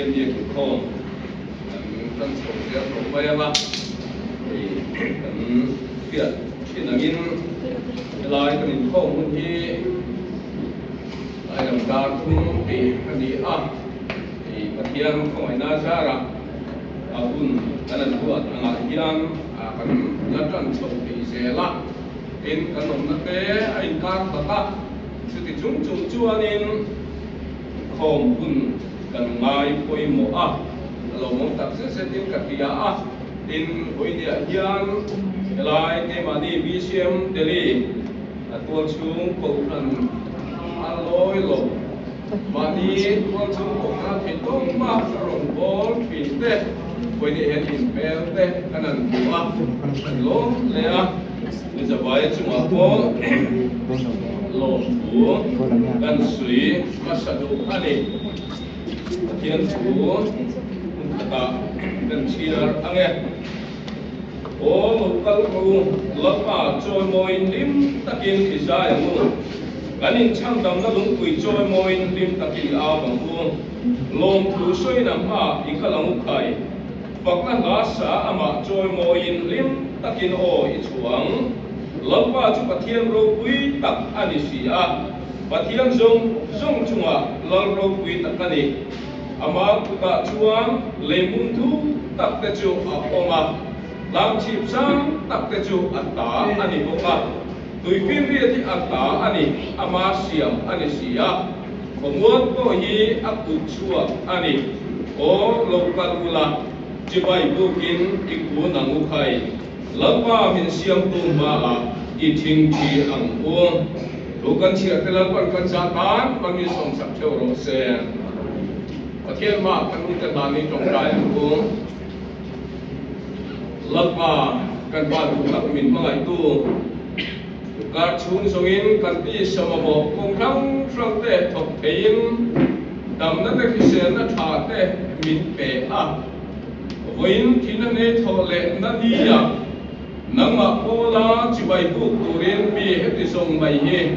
Pathian biak inkhawm kan tan chho zel tawh mai ang a, hei kan hriat thin angin helai kan inkhawm hun hi tlai lam dar thum tih a ni a, hei Pathian khawngaihna zarah a hun kan an ruat angah hian kan la tan chho thei zel a, tin kan awmna te a inkar hlat a, chuti chung chung chuanin khawm hun kan ngai pawimawh a, a lo mawm tak zet zetin ka hria a, tin vawinia hian helai keimahni BCM Delhi a tualchhung kohhran a lawi lo, mahni tualchhung kohhran a theih tawp a, a rawn bawl thin te vawinia hian inhmel te kan han hmu a, kan lawm hle a. Nizavaia chungah pawh lawmthu kan sui hmasa duh a ni. Pathian thu hmun khatah kan chhiar ang e. Aw lo kal ru, Lalpa chawimawiin hlim takin i zai ang u. Kan inchhandamna lungpui chawimawiin hlim takin i au ang u. Lawmthu sawiin a hmaah i kal ang u khai. Fakna hla sa amah chawimawiin hlim takin aw i chhuang. Lalpa chu Pathian ropui tak a ni si a, Pathian zawng zawng chungah Lal ropui tak a ni. Ama kutah chuan leihmun thu tak te chu a awm a, tlangchhip sang tak te chu a ta a ni bawk a. Tuifinriat hi a ta a ni, ama siam a ni si a. Khawmuan pawh hi a kut chhuak a ni. Aw lo kal ula, chibai bukin i kun ang u khai. Lalpa min siamtu hmaah i thingthi ang u. Thu kan chhiar te Lalpan kan zah tan man min sawmsak theuh rawh se. Pathian hmaah kan ute hlan i tawngtai ang u. Lalpa kan Pa duh tak min hmangaihtu. Kar chhung zawngin kan tisa mamawh kawng hrang hrang te thawk theiin damna te hriselna tha te min pe a. Vawiin thihna nei thawh leh na nia nangmah pawla chibai buk turin mi heti zawng mai hi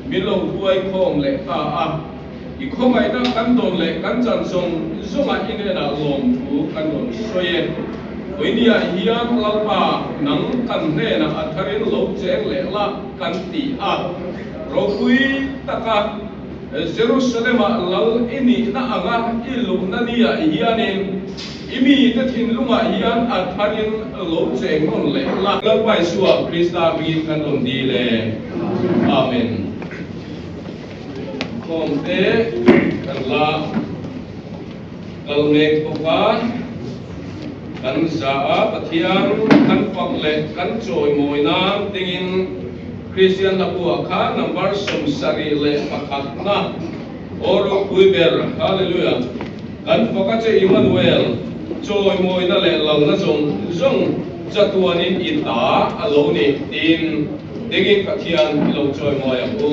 min lo huai khawm leh ta a. I khawngaihna kan dawn leh kan chan zawng zawngah i hnenah lawmthu kan rawn sawi e. Vawinia hian Lalpa nang kan hnenah a tharin lo cheng leh la kan ti a. Ropui taka Jerusalem-ah lal i nihna anga i luhna niah hianin i mite thinlungah hian a tharin lo cheng nawn leh la. Lalpa Isua Krista hmingin kan rawn dil e. Amen. Khawmte kan la kal mek bawk a, kan za a, Pathian kan fak leh kan chawimawi nan dingin Kristian hlabuah kha number 71 na aw ropui ber Hallelujah kan fak a che Immanuel chawimawina leh lalna zawng zawng chatuanin i ta a lo ni tiin Dingin Pathian i lo chawimawi ang u.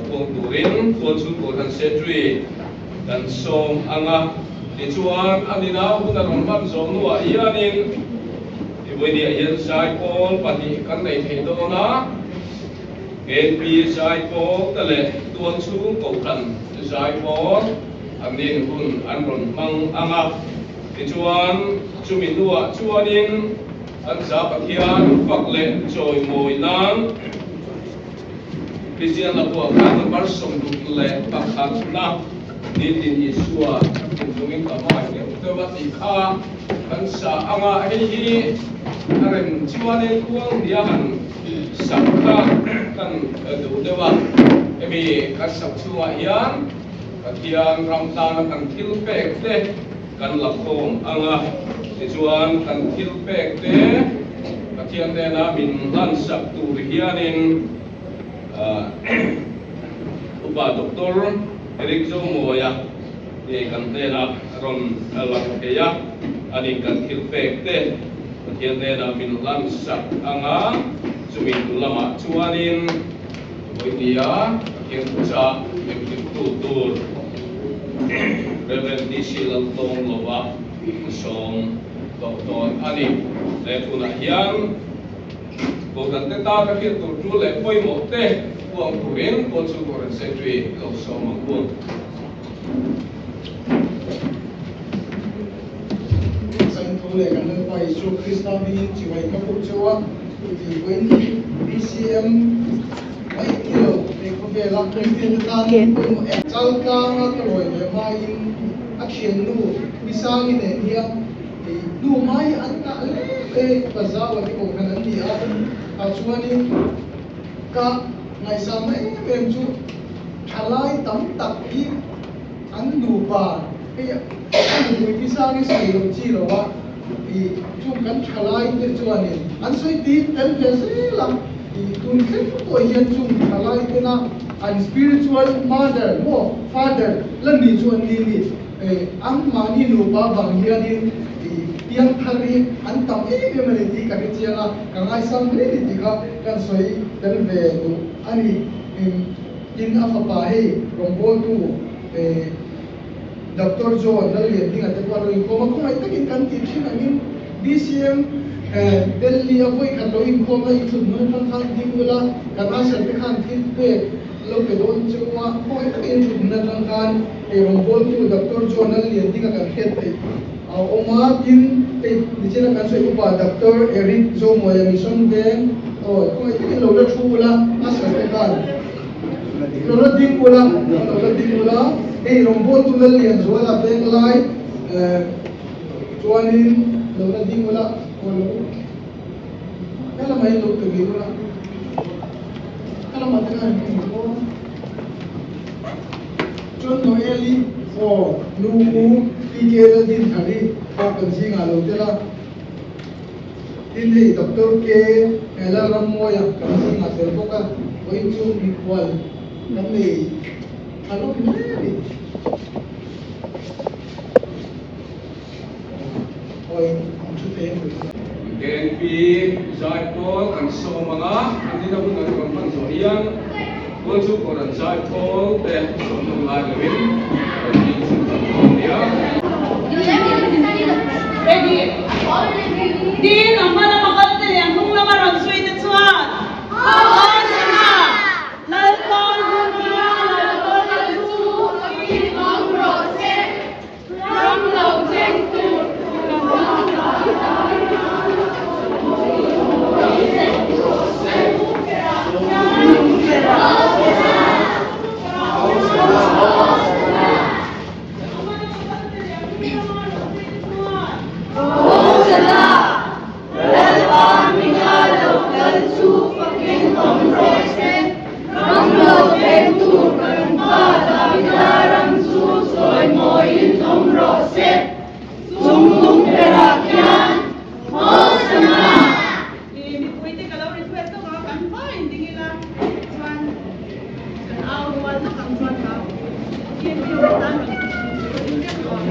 puang turin Tualchhung Kohhran Secretary kan sawm ang a. Tichuan, a nina hun a rawn hman zawh hnuah hianin Vawinia hian zaipawl pahnih kan nei thei dawn a, KNP zaipawl te leh Tualchhung Kohhran zaipawl an nin hun an rawn hmang ang a. Tichuan, chumi hnuah chuanin an za Pathian fak leh chawimawi nan Kristian Lapua khan number 61 na Nitin Isua thinlungin ka hmangaih deuh deuh a tih kha kan sa ang a, hei hi a rem chuanin kuang hnia han sak kha kan duh deuh a, hemi kan sak chhungah hian Pathian ram tana kan thil pek te kan la khawm ang a, tichuan kan thil pek te Pathian hnena min hlansak tur hianin Upa Doctor Eric Zomawia hi kan hnenah rawn lang thei a, ani kan thil pek te Pathian hnena min hlansak ang a, chumi hnu lamah chuanin Vawinia Pathian thuchah min hrilhtu tur Rev. DC Laltawng lova sawm tawh dawn a ni. He tunah hian Kohhran te tana hriat tur tul leh pawimawh te puang turin Kawl Chhungkaw Secretary lo sawm ang u. Sain tho leh kan Lalpa Isua Krista hmingin chibai ka puk cheu a, tih vawiin hi BCM mai ni lo hei khawvela Kristian te tan pawimawh em. Chaltlanga ka lawi ve hmain a thiannu Misangi nen hian hnu mai an ngah hle mai a, Pazau a ti kohhran an ni a, tah chuanin ka ngaihsam em em chu thalai tam tak hi an nupa hei a nupui tisang hi sawi loh chi lo a tih chu kan thalai te chuanin an sawi tih tel ve zel a tih tun thleng pawh hian chung thalai tena an spiritual mother maw father la ni chu an ni ni anmahni nupa vang hianin tih piang thar hi an tam em em a ni tih ka hrechiang a ka ngaisang hle ni tih kha kan sawi tel ve duh a ni. Tin, a fapa hei rawngbawltu Doctor John Lalliandinga te pawh a lo inkhawm a, khawngaih takin kan tih thin angin BCM Delhi a vawi khat lo inkhawm a, inthut hmun atang khan ding ula, kan usher te khan thil pek lo pe dawn che u a, khawngaih takin inthut hmun atang khan hei rawngbawltu Doctor John Lalliandinga kan hriat theih a awm a, tin hei nichina kan sawi upa Doctor Eric Zomuaia Mission Veng aw khawngaih takin lo la thu ula, usher te khan. Lo la ding ula, lo la ding ula, hei rawngbawltu Lallianzuala veng lai chuanin lo la ding ula, aw lo he lamah hian lo pe ve ula, he lamah te khan in aw chuan Noeli aw nu u PK Laldinthari kha kan zingah lo tel a. Tin hei Doctor K. Lalrammawia kan zingah tel bawk a, vawiin chu mikhual kan nei tha lawk hle a ni. Vawiin an thu thei a ni. KNP Zaipawl kan sawm ang a, an nina hun an rawn hman zawh hian Tualchhung Kohhran Zaipawl te sawm nawn lai loin rawn ding chhun chhun dawn nia. Ready? Tin, a hma lama kal te leh a hnung lama rawn zui te chuan Hosanna! Lalpa hmuna lo kal chu in awm rawh se, ram lo thleng tur Mipuite ka lo request lawk a, kan vain ding ila chuan kan au rual lawk ang chuan ka TNT ho tan rawn in vek tawh ang.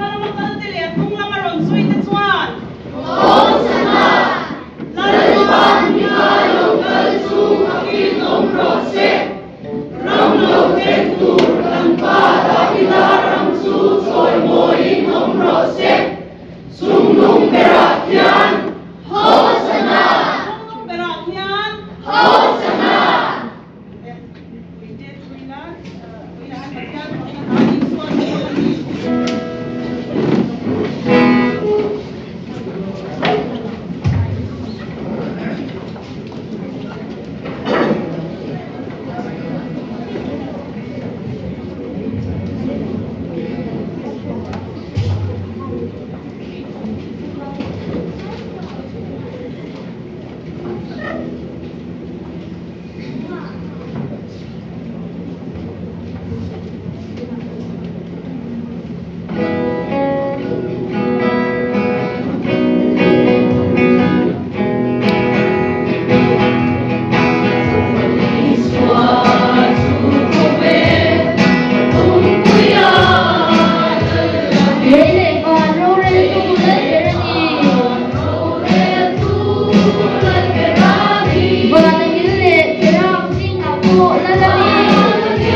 hma lama kalte leh a hnung lama rawn zuite chuan, Hosana! Lalpa hminga lo kal chu fakin awm rawh se. Ram lo thleng tur kan Pa Davida ram chu chawimawiin awm rawh se. Chungnung berah hian Hosana! Chungnung berah hian Hosana! Lei leh van roreltu Lalber a ni. Vana hil leh Seraf zingah pawh lal a ni.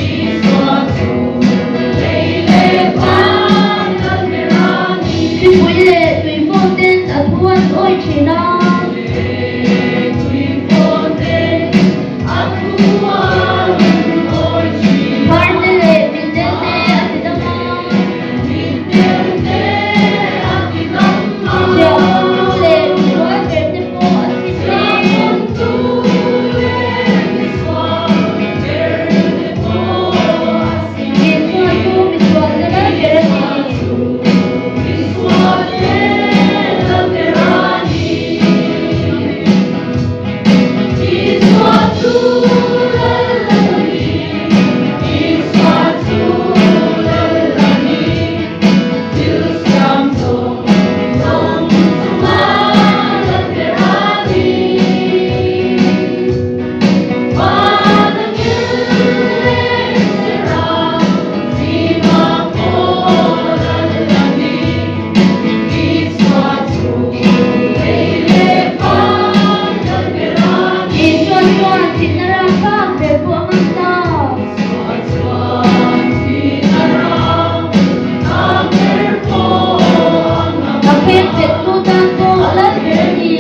Isua chu lei leh van lal ber a ni. Thlipui leh tuifawn ten a thu an awi thin a. Pharte leh mitdel te a ti dam a. Chhiahhawngtu leh misual ber te pawh a chim mek. Isua chu misualna lal ber a ni. Isua chuan thihna rapthlak ber pawh a ngam ta. A phek pettu tan pawh lal ber a ni.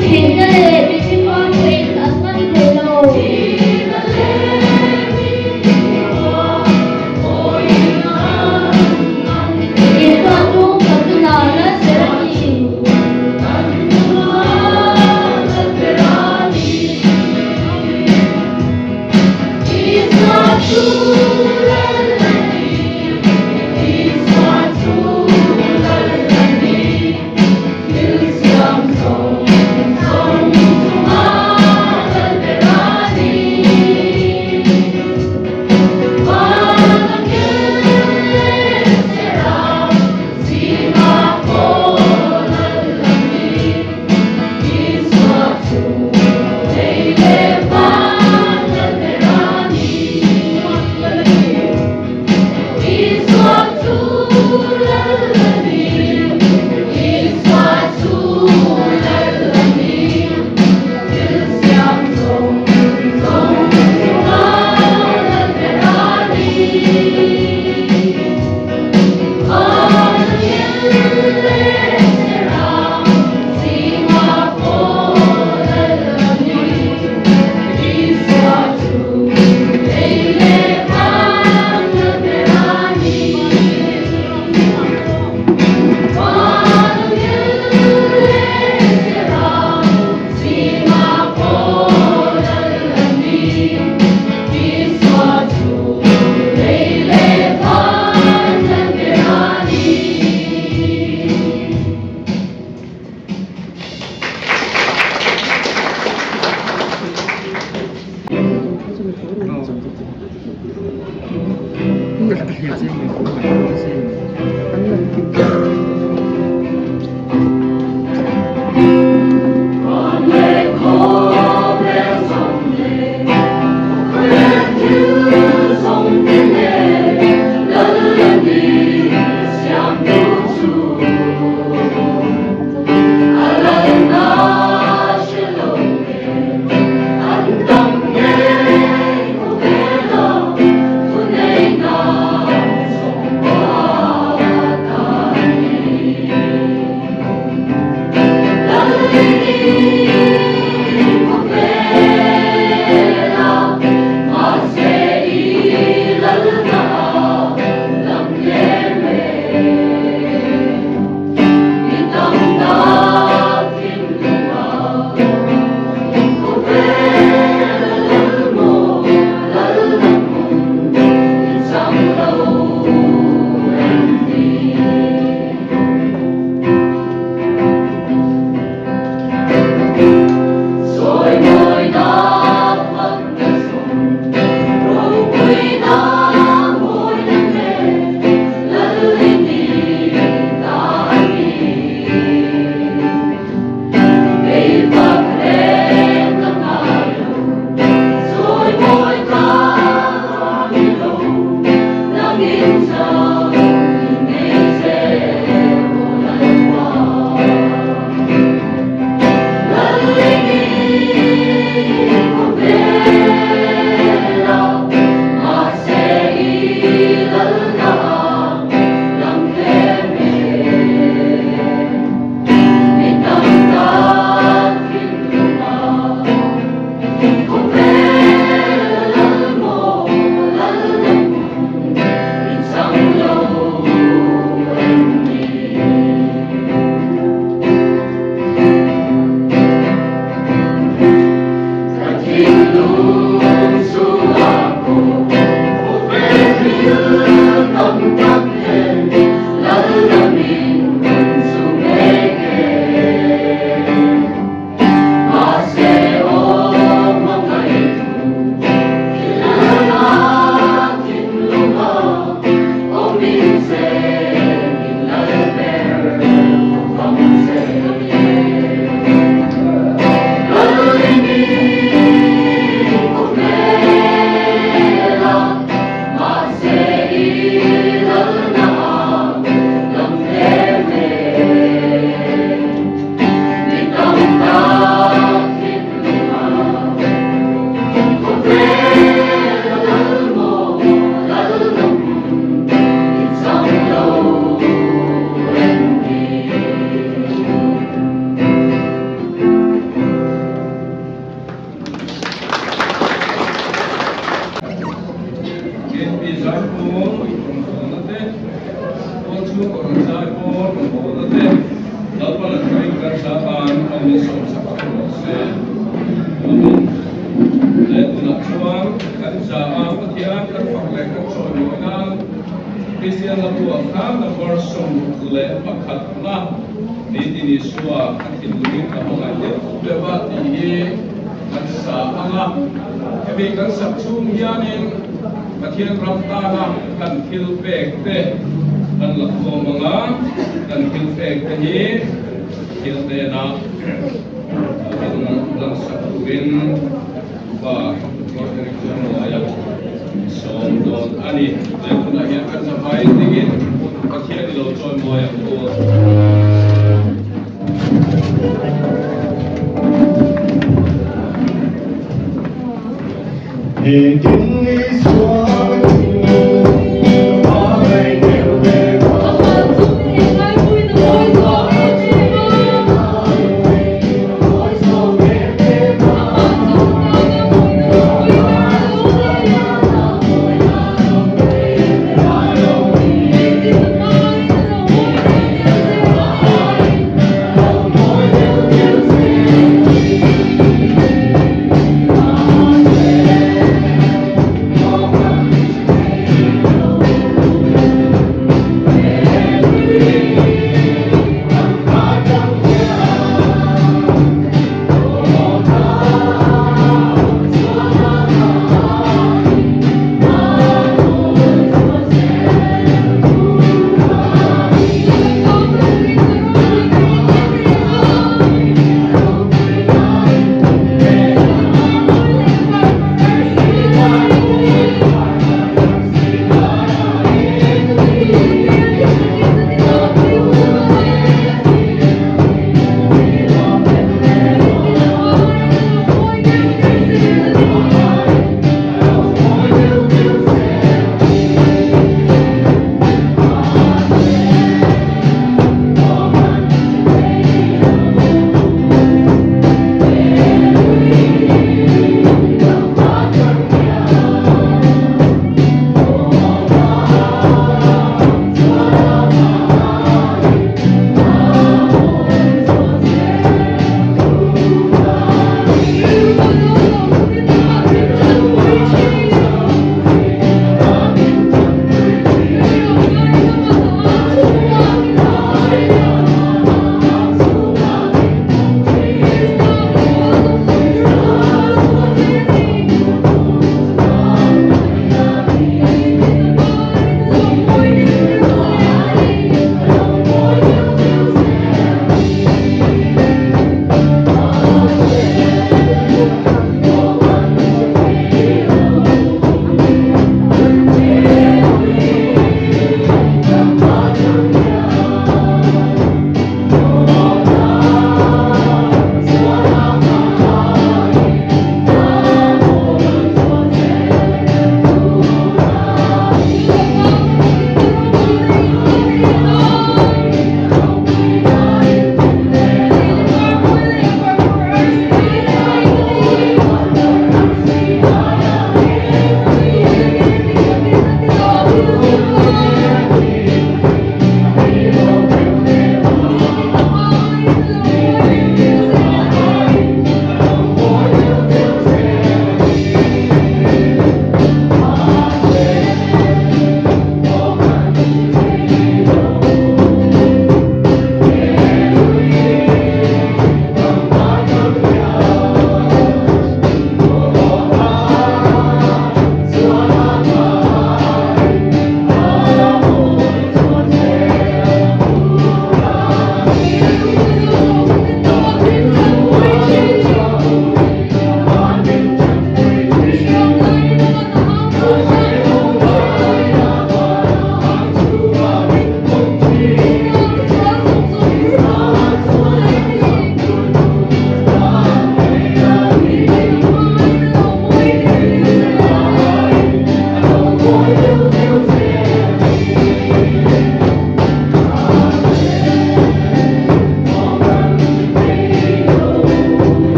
Thihna leh mitthi khua pawhin an ngam thei lo. Isua chu kan nunah lal ber a ni. KP Zaipawl rawngbawlna te, Tualchhung Kohhran Zaipawl rawngbawlna te, Lalpan a thuin kan sa tan a min sawmsak a rawh se. Amen. Le tunah chuan kan za a Pathian kan fak leh kan chawimawi nan Kristian Lalruah kha number 11 na Nitin Isua a thinlungin ka hmangaih deuh deuh a tih hi kan sa ang a. Hemi kan sak chhung hianin Pathian ram tana kan thil pek te kan la khawm ang a, kan thil pek te hi Pathian hnenah min lansak turin Upa Doctor Eric Chuanluaia sawm dawn a ni. He hunah hian kan zavai dingin Pathian i lo chawimawi ang u.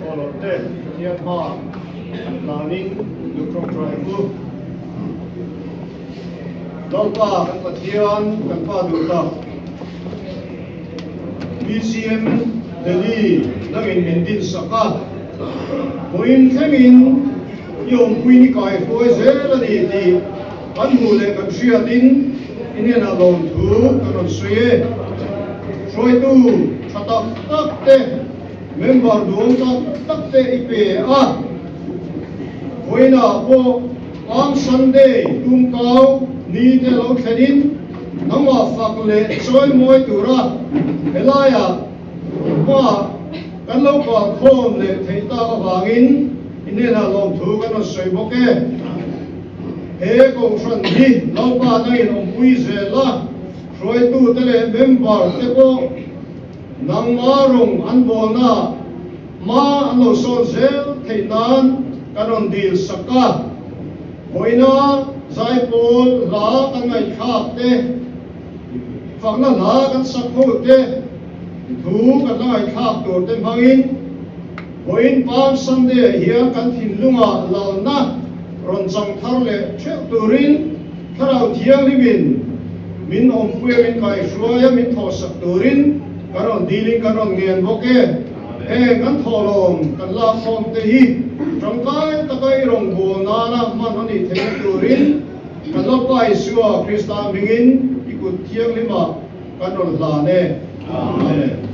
Thawhlawm te Pathian hma an hlanin lu tawngtai ang u. Lalpa kan Pathian kan Pa duh tak BCM Delhi nangin min din sak a, vawiin thlengin i awmpui ni kai hruai zel a ni tih kan hmuh leh kan hriatin i hnenah lawmthu kan rawn sawi e. Hruaitu tha tak tak te Member duang tak tak te i pe a, vawiinah pawh Palm Sunday tumkau ni te lo thlenin nangmah fak leh chawi mawi tura helaiah hma kan lo kal khawm leh theih tak avangin i hnenah lawmthu kan rawn sawi bawk e. He kohhran hi Lalpa dangin awmpui zel a, hruaitute leh member te pawh Nangma rawng an bawlna hma an lo sawn zel theih nan kan rawn dil sak a. Vawiina zaipawl hla kan ngaihthlak te, fakna hla kan sak ho te, thu kan la ngaihthlak tur te hmangin vawiin Palm Sunday ah hian kan thinlungah lalna rawn chang thar leh theuh turin Thlarau Thianghlimin min awmpuia min kaihruaia min thawhsak turin kan rawn dilin kan rawn ngen bawk e. Heng kan thawhlawm kan lakkhawm te hi tangkai taka i rawngbâwl nana hman a nih theihna turin kan Lalpa Isua Krista hmingin i kut thianghlimah kan rawn hlan e. Amen.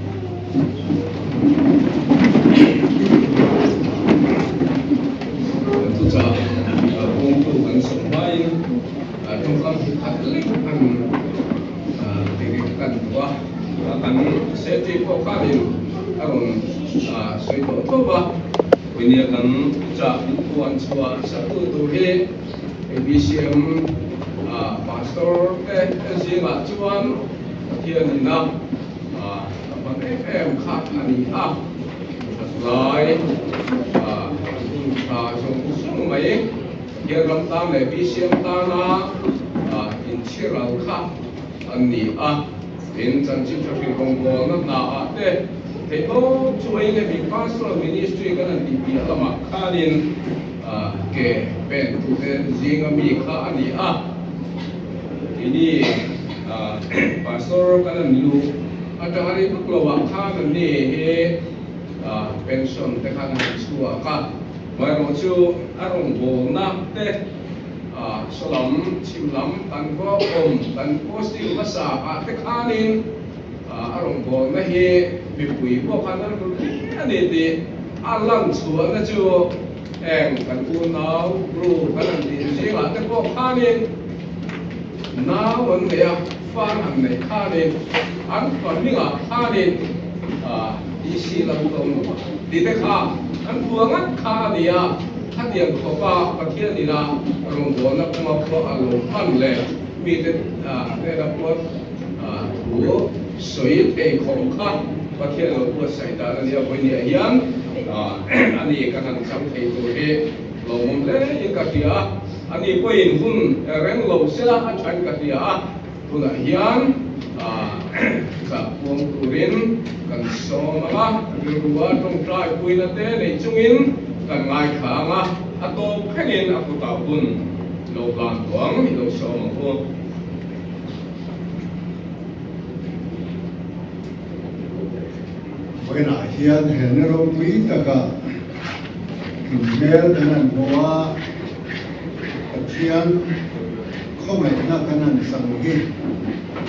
Thuchah kawngtu kan sawm hmain tawngkam hi khat lek an ti kan duh a, kan safety pawh khanin a rawn sawi tawh tho va, Puinia kan thuchah min puan chhuah saktu tur hi BCM Pastor te zingah chuan Pathian ina a hman em em kha a ni a, that lai hun tha zawng zawng mai Pathian ram tan leh BCM tana inchhiral kha a ni a, tin chanchin tha hrilh rawngbawlna hna ah te theih tawp chu ei leh mi pastoral ministry kan han tih piah lamah khanin ke pen tute zinga mi kha a ni a. Keini Pastor kan an luh atanga rei vak lo ah khan an ni hi pension te khan an han chhuak a, amaherawh chu a rawngbawlna te saw lam chhim lam kan va awm kan posting hmasa ah te khanin a rawngbawlna hi mipui pawh khan an hmu hle a ni tih a lan chhuahna chu Heng kan unau group an han tih zingah te pawh khanin nau an nei a, far han neih khanin an fahmingah khanin DC lam ka awm lo a tih te kha an phuah ngat kha a ni a, khatiang khawpa Pathian ina rawngbawlna kawnga pawh a lo hman leh mite hnena pawh thu sawi thei khawp kha Pathian lo buatsaih dan a nia vawinia hian a ni ka han chang thei tur hi lawmawm hle in ka hria a, a ni pawhin hun reng lo sela a thain ka hria a, tunah hian chah puang turin kan sawm ang a, rilrua tawngtai puina te nei chungin kan ngaithla ang a, a tawp thlengin a kutah hun lo hlan tawh ang i lo sawm ang u. Vawiinah hian he ni ropui taka inhmel kan han hmu a, Pathian khawngaihna kan han chang hi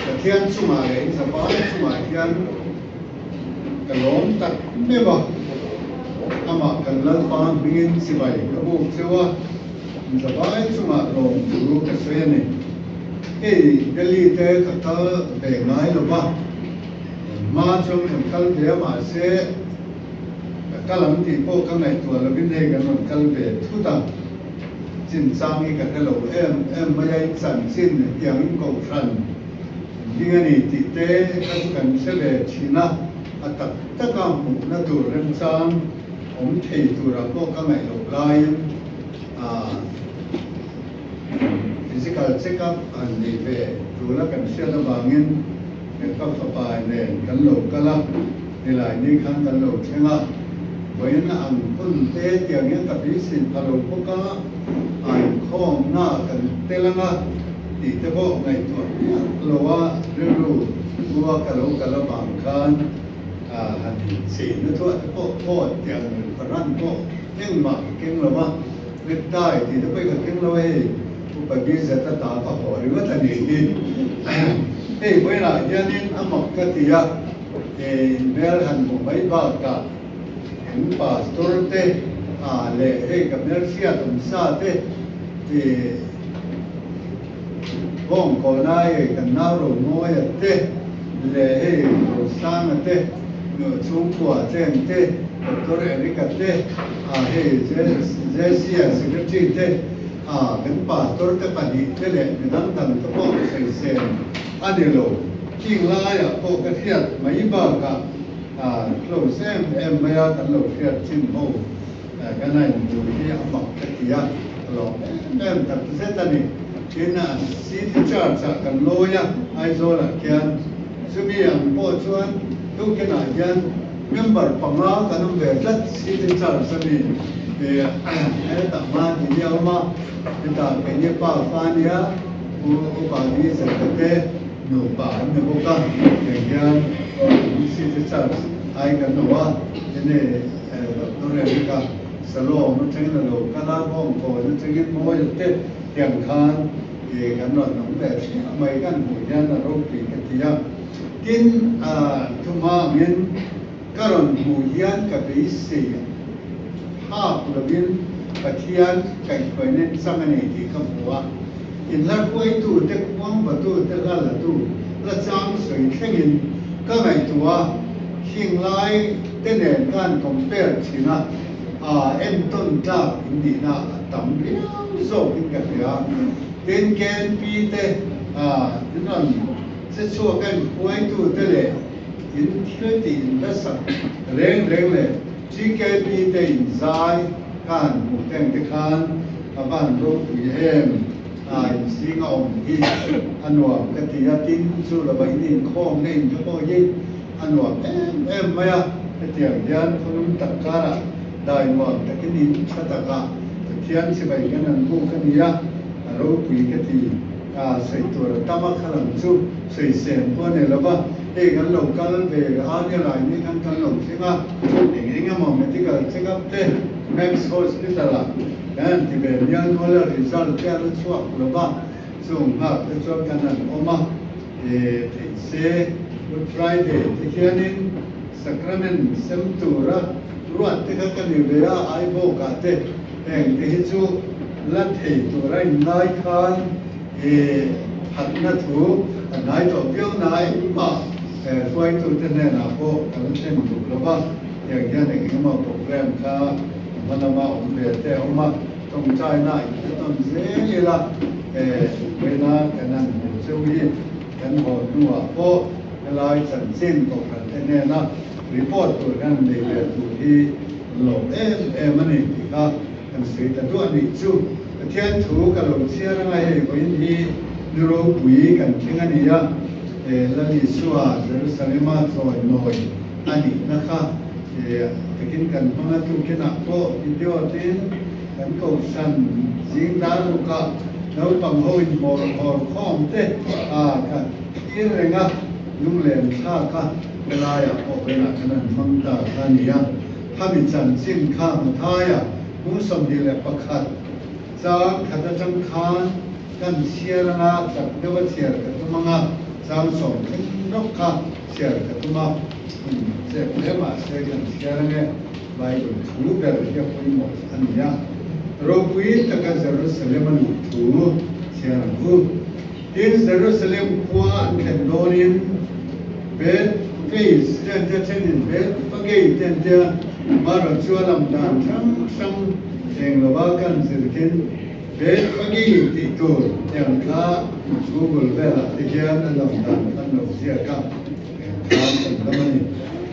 Pathian chungah leh inzavai chungah hian ka lawm tak meuh a, amah kan Lalpa hmingin chibai ka buk cheu a, inzavai chungah lawmthu ka sawi a ni. Hei Delhi te ka kal ve ngai lo va, hma chuan kan kal ve a mahse ka kal ang tih pawh ka ngaihtuah lovin hei kan rawn kal ve thut a, chinchang hi ka hre lo em em mai a, in chanchin hetiang in kohhran ding a ni tih te kha chu kan hre ve thin a, a tak taka hmuhna tur remchang awm thei turah pawh ka ngaih loh laiin ah. Physical check up an nei ve tura kan hriat avangin ka fapa nen kan lo kal a, nilai ni khan kan lo thleng a. Vawiin ang hun te tiang hian ka beisei pha lo bawk a, a inkhawmna kan tel anga tih te pawh ngaihtuah miah lo a rilru pu a ka lo kal avang khan han incheina thuah te pawh coat tiang ran pawh engmah ka keng lo a, necktie tih te pawh hi ka keng lo a hei. Upa Bizet a ta ka haw ringawt a nih hi. Hei vawiinah hianin a mak ka ti a, inhmel han hmuh mai bakah in pastor te leh hei ka hmelhriat awm sa te Bawngkawna hei kan nau Romawia te leh hei Rosanga te chhungkua cheng te Doctor Erica te hei Jesse-a secretary te A, kan pastor te pahnih te leh mi dang dang te pawh sawisel a ni lo. King laiah pawh ka hriat mai bakah a close em em mai a, kan lo hriat chin ho kan a inbu hi a mak ka ti a, ka lawm em em tak zet a ni. Tin, City Church ah kan lawi a, Aizawl ah khian chumi ang pawh chuan tukinah hian Member panga kan awm ve tlat City Church a mi hetah hma ni hi a awm a, hetah keini pa fa a nia, Pu Upa Ni Zeta te nupa an ni bawk a, tiang hian City Church ai kan awh a, enge Doctor Eric-a Salom atangin a lo kal a, Bawngkawn atangin Mawia te tiang khan kan rawn awm ve thliah mai kan hmuh hian a ropui ka ti a. Tin, thuma angin ka rawn hmuh hian ka beisei phak lovin Pathian kaihhruaina chang a nei tih ka hmu a. Inla hruaitute, khuangvatute, hla latu, hla chang sawi thlengin ka ngaihtuah a, khing lai te nen khan compare thin a, a entawn tlak in nihna a tam riau zawkin ka hria. Tin, KNP te in rawn Che chhuak a inhruaitute leh in thil tih inhlasak reng reng leh GKP te inzai ka han hmuh teng te khan a van ropui em a inzing a awm hi a nuam ka ti a, tin chu lova in inkhawmna in te pawh hi a nuam em em mai a, hetiang hian khawlum tak karah dai nuam takin in tha takah Pathian chibai hian an buk a ni a, a ropui ka ti. A sawi tur a tam a, kha lam chu sawi sem pawh a ni lo va, hei kan lo kal ve a ni lai ni khan kan lo thleng a, eng eng emaw medical check up te Max Hospital ah kan han ti ve mial nual a, result te a la chhuak lo va, chung nghak te chuan kan han awm a, e theih se Good Friday te khianin Sacrament sem tura ruat te kha ka ni ve a, Aibawkah te heng te hi chu la thei tura inngai khan he phatna thu a hnai tawh viau na engmah hruaitute hnenah pawh kan thlen duh lo va, tiang hian eng engemaw program kha a hma lama awm ve te a awm a, tawngtaina a inhre tawn zel ila vawiina kan han hmuh cheu hi kan haw hnuah pawh helai chanchin kohhran te hnena report tur kan nei ve tur hi lawm em em a ni tih kha kan sawi ta duah a nih chu. Pathian thu ka lo chhiar anga hei vawiin hi ni ropui kan thleng a ni a, Lal Isua Jerusalema chawi nawi a nihna kha takin kan hmang a, tukinah pawh video tin kan kohhran zing dar rukah naupang ho in hawr hawr khawm te ka thlir reng a, lunglen thlak a helaiah pawh vawiinah khan an hmang ta kha a ni a. Khami chanchin kha Mathaia hmung 21 chang khat atang khan kan chhiar anga chak deuha chhiar ka tum anga chang sawm thleng rawk kha chhiar ka tum a, hun chep hle mahse kan chhiar ange Bible thu ber hi a pawimawh a ni a, ropui taka Jerusalem a luh thu chhiar ang u. Tin, Jerusalem khua an thlen dawnin Beth-face te an tia thenin Beth-fagei te an tia, Mara chu a lam dan hrang hrang eng lova kan zirkin Beth-fagei tih tur tiang kha Google velah te hian a lam dan khan lo ziak a, eng khan kan lam a ni.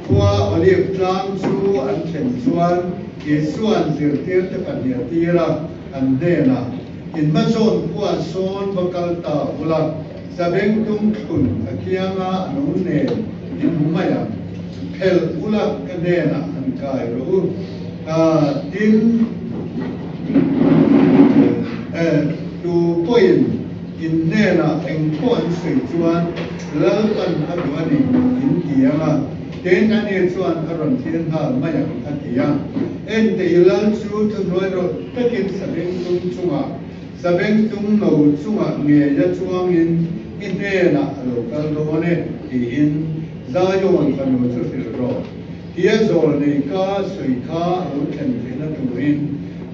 Khua Olive tlang chu an thlen chuan Isua'n zirtirte pahnih a tir a, an hnenah, In hmasawn khua sawn va kal ta ula, Sabengtung thlun a kianga a nung nen in hmu mai ang. Phelh ula ka hnenah han kai rawh u. Tin, tu pawhin in hnenah eng pawh an sawi chuan Lalpan a duh a ni in ti ang a, tin ani chuan a rawn thlir nghal mai ang a ti a. Ente i Lal chu thuhnuai rawh takin sabeng tum chungah, sabeng tum no chungah ngeia chuangin i hnenah a lo kal dawn e tiin Zion fanu chu hrilh rawh. Tia zawl nei ka sawi kha a lo thlen theihna turin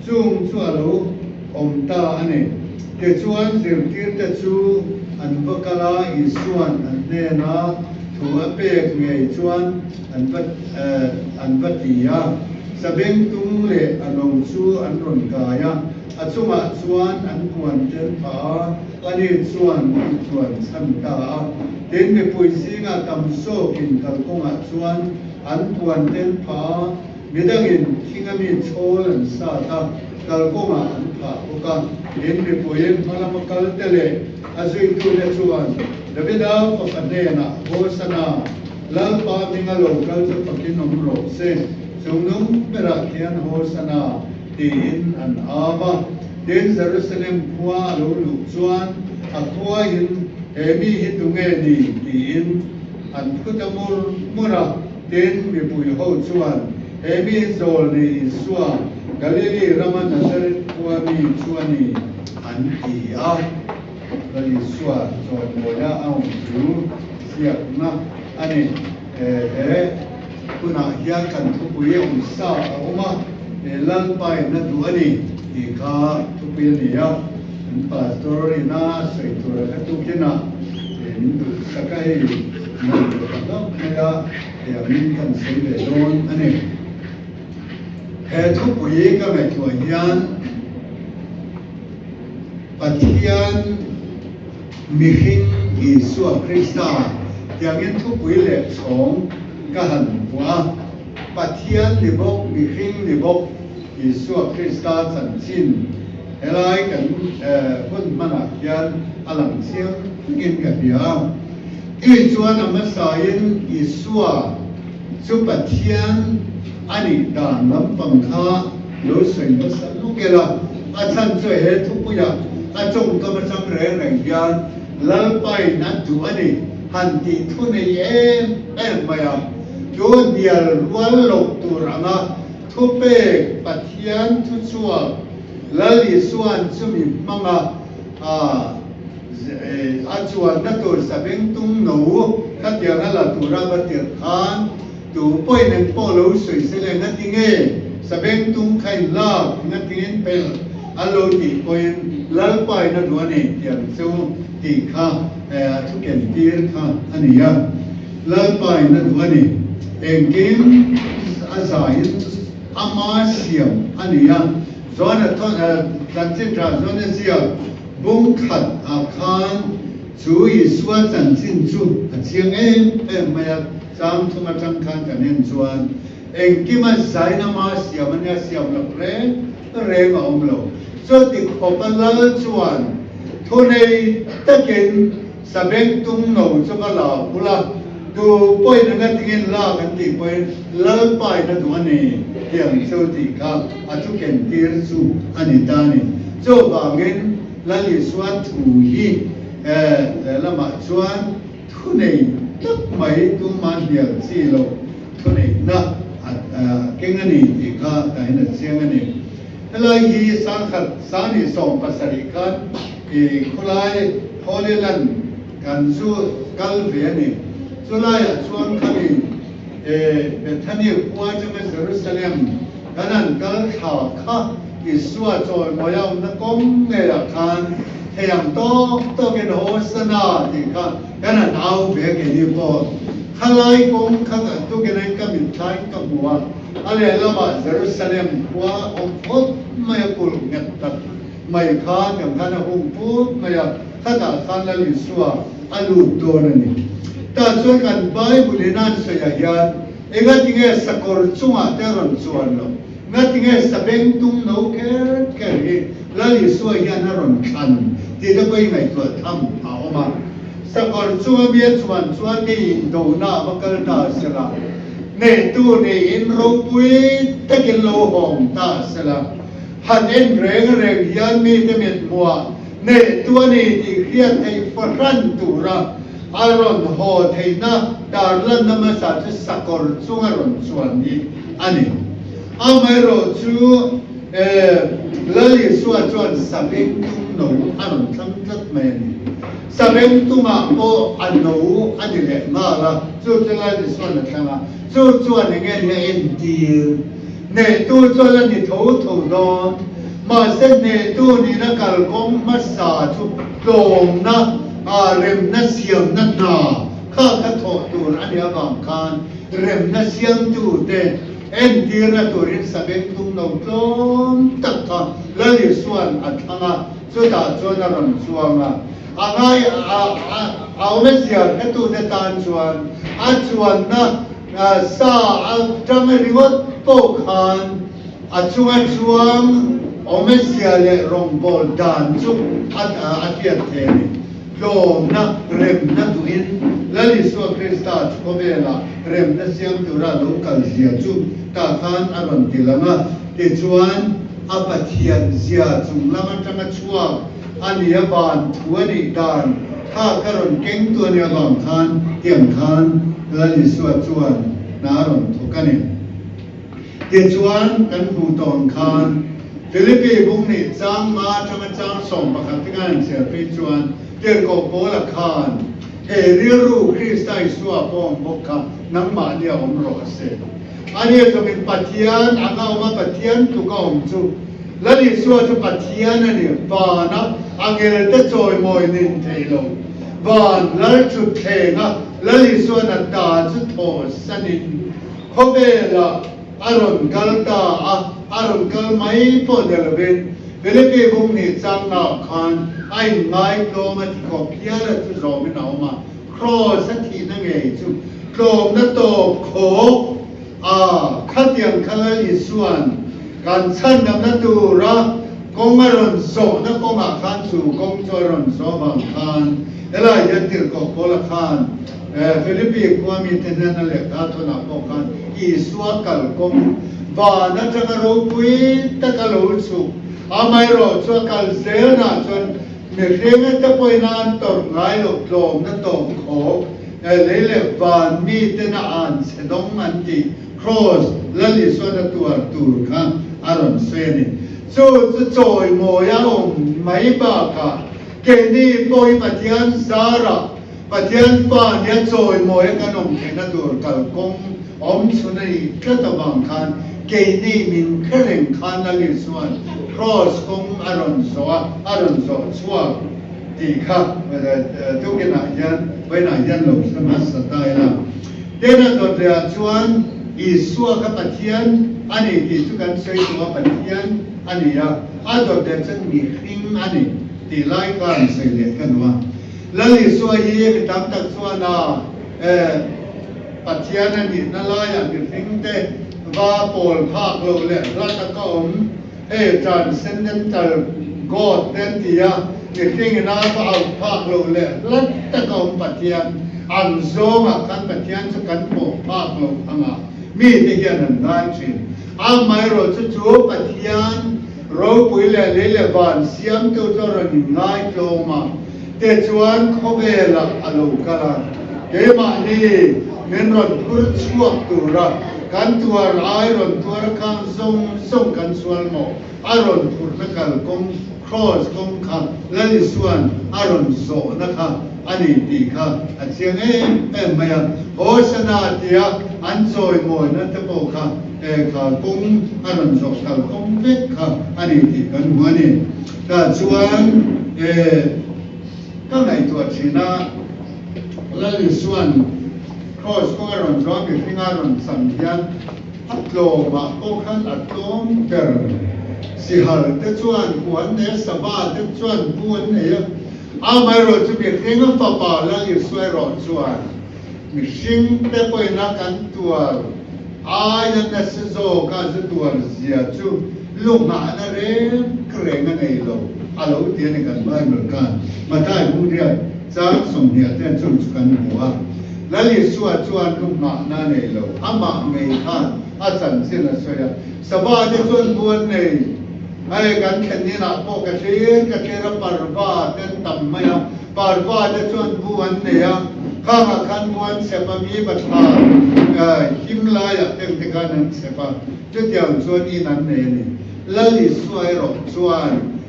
chung chu a lo awm ta a ni. Tichuan zirtirte chu an va kal a, Isua'n an hnena thu a pek ngei chuan an va an va ti a. Sabengtung leh a no chu an rawn kai a, a chungah chuan an puan tel phah a, ani chuan a chuan chhan ta a. Tin, mipui zingah tam zawkin kalkawngah chuan an puan tel phah a, midangin thinga mi chhawl an sat a, kalkawngah an phah bawk a. Tin, mipui hmalama kalte leh a zuitute chuan Davida fapa hnenah, Hosana, Lalpa hminga lo kal chu fakin awm rawh se, chungnung berah khian Hosana, tiin an au a. Tin, Jerusalem khua a lo luh chuan a khuain, He mi hi tunge ni? tiin an phu ta mur mur a. Tin, mipui ho chuan, He mi hi zawl nei Isua, Galili rama Nazareth khua mi chu a ni, an ti a. Lal Isua chawimawiah a awm chu ziakna a ni. He hunah hian kan thupui awm sa a awm a, he Lalpain a duh a ni tih kha thupui a ni a. Kan pastor ina sawi tur a hre tukinah min duhsak a, hei nan ve ta hlauh mai a, hei angin kan sawi ve dawn a ni. He thupui ka ngaihtuah hian Pathian mihring Isua Krista tiangin thupui leh chhawng ka han vuah a, Pathian ni bawk, mihring ni bawk Isua Krista chanchin helai kan hun hmanah hian a lang chiang takin ka hria a. Tui chuan a hmasain Isua chu Pathian a nih dan lampang kha lo sawi hmasa lawk ila, a chhan chu he thupuiah a tawngkam atang reng reng hian Lalpain a duh a ni han tih thu nei em em mai a, chu hnial rual loh tur anga thupek Pathian thu chhuak Lal Isua'n chumi hmanga a a chuanna tur sabengtung no khatianga la tura va tirh khan Tu pawhin eng pawh lo sawi se le nga tinge sabeng tung kha in lak nga tingin pel a lo tih pawhin Lalpa in a duh a ni tiang chu tih kha a thu ken tir kha a ni a. Lalpa in a duh a ni. Engkim a zaiin ama siam a ni a. John a chanchin tha John a ziak bung khat ah khan chu Isua chanchin chu a chiang em em mai a. Chang thum atang khan kan en chuan engkima zainama siam a nia, siam loh reng reng a awm lo. Chuti khawpa lal chuan thunei takin sabeng tung no chu va la bul a, tu pawhin anga tingin lak an tih pawhin lalpain a duh a ni tiang chu tih kha a thu kentir chu a ni ta a ni. Chuvangin Lal Isua thu hi lamah chuan Thunei tak mai tumah hnial chi loh thuneihna a keng a ni tih kha tahin a chiang a ni. Helai hi sangkhat sani 70 khan i khawlai Holy Land kan zu kal ve a ni. Chulaiah chuan khami Bethany khua atanga Jerusalem kan han kal thla kha Isua chawimawi a awmna kawng ngeiah khan thei ang tawk tawkin Hosana tih kha kan han au ve keini pawh. Khalai kawng kha kan tukin ain ka mitthlain ka hmu a, a lehlamah Jerusalem khua awm phawt mai a kulh nghet tak mai kha tiang khan a hung put mai a, khatah khan Lal Isua a lut dawn a ni. Tah chuan kan Bible in an sawiah hian engatinge sakawr chungah te a rawn chuan loh? Ngatinge sabeng tum no kher kher hi Lal Isua hian a rawn thlan tih te pawh i ngaihtuah tham a awm a. Sakawr chunga mi a chuan chuan mi indona a va kal ta a sela. Neitu niin ropui takin lo hawng ta sela, han en reng reng hian mite mithmuah neitu a ni tih hriat theih fahran tura a rawn haw theihna tarlanna hmasa chu sakawr chunga rawn chuan hi a ni. Amaherawhchu, Lal Isua chuan sabeng tum no a rawn thlang tlat mai a ni. Sabeng tumah pawh a no a ni leh nghal a, chu chu Lal Isuan a thlang a, chu chuan eng nge ni a entir? Hnehtu chuan a ni tho tho dawn, mahse hnehtu nihna kalkawng hmasa chu tlawmna, remna siamna hna kha kha thawh tur a nih avang khan remna siamtute entirna turin sabeng tum no tlawm tak kha Lal Isuan a thlang a. Chutah chuan a rawn chuang a, a ngai a a awmzia hretute tan chuan a chuanna sa atang ringawt pawh khan a chunga chuang awmzia leh rawngbâwl dan chu a hriat thei a ni. Tlawmna, remna duhin Lal Isua Krista chu khawvelah remna siam tura lo kal zia chu tah khan a rawn ti lang a, tichuan, A Pathian zia chung lam atanga chhuak a ni a van thu a nih dan kha ka rawn keng tu a nih avang khan tiang khan Lal Isua chuan hna a rawn thawk a ni. Tichuan kan hmuh tawn khan Philippi bung nih chang nga atanga chang 11 te khan an chhiar phei chuan Tirhkoh Paula khan he rilru Krista Isua pawh awm bawk kha nangmahni a awm rawh se. A nia chawmin Pathian anga awm a, Pathian tluk a awm chu Lal Isua chu Pathian a ni. Vana angelte chawimawi nin thei lo. Van Lal thutthleng a Lal Isuan a ta chu thaw sanin khawvelah a rawn kal ta a, a rawn kal mai pawh ni lovin Philippi bung hnih changnaah khan a inngaihtlawm a ti khawp hial a chu zawmin a awm a. Kraws a thihna ngei chu tlawmna tawp khawk a khatiang kha Lal Isua'n kan chhandamna tura kawng a rawn zawhna kawngah khan chu kawng chu a rawn zawh avang khan helai hian Tirhkoh Paula khan Philippi khua mite hnena lehkha thawnah pawh khan Isua kalkawng van atanga ropui taka lo chhuk amaherawh chu a kal zelnah chuan Mihring te pawhin an tawrh ngai loh tlawmna tawp khawk lei leh van miten a an chhe dawng an tih Kraws Lal Isuan a tuar tur kha a rawn sawi a ni. Chu chu chawimawi a awm mai bakah keini pawh hi Pathian zarah Pathian fa nia chawimawi a kan awm theihna tur kalkawng awm chhun a nih tlat avang khan keini min hre reng khan Lal Isuan Kraws kawng a rawn zawh a, a rawn zawh chhuak tih kha tukinah hian vawiinah hian lo hre hmasa ta ila. Tena dawtleah chuan Isua kha Pathian a ni tih chu kan sawi tawh a, Pathian a ni a, a dawtleh chuan mihring a ni tih lai kha an sawi leh ka duh a. Lal Isua hi mi tam tak chuan a Pathian a nihna laiah mihringte va pawl phak loh leh hla taka awm, hei transcendental God te an ti a, mihringin a va auh phak loh leh hla taka awm Pathian ang zawngah khan Pathian chu kan pawh phak loh anga mite hian an ngai thin. Amaherawh chu chu Pathian ropui leh lei leh van siamtu chu a rawn inngai tlawm a, tichuan khawvelah a lo kal a, keimahni min rawn phur chhuak tura kan tuar ai rawn tuar khang zawng zawng kan sual maw? A rawn phurhna kalkawng, kraws kawng kha Lal Isua'n a rawn zawhna kha a ni tih kha a chiang em em mai a. Hosanna tia an chawimawina te pawh kha kha kawng a rawn zawh kalkawng vek kha a ni tih kan hmu a ni. Tah chuan ka ngaihtuah thin a, Lal Isua'n kraws kawng a rawn zawh a, mihring a rawn cham hian A tlawmah pawh khan a tlawm ber. Sihal te chuan bu an nei a, Sava te chuan bu an nei a. Amaherawh chu mihring a fapa Lal Isua erawh chuan mihring te pawhin a kan tuar aia nasa zawk a zu tuar zia chu lunghahna reng reng a nei lo a lo ti a ni kan Bible khan Mathai Hungriat chang 20 te chung chu kan hmu a. Lal Isua chuan lunghahna a nei lo, amah ngei khan a chanchin a sawi a. Sava te chuan bu an nei. Hei kan thlen inah pawh ka thlir ka thlir a, parva te an tam mai a, parva te chuan bu an nei a, khangah khan bu an chhep a, mi bathla him laiah te ang te khan an chhep a, chutiang chuan in an nei a ni. Lal Isua erawh chuan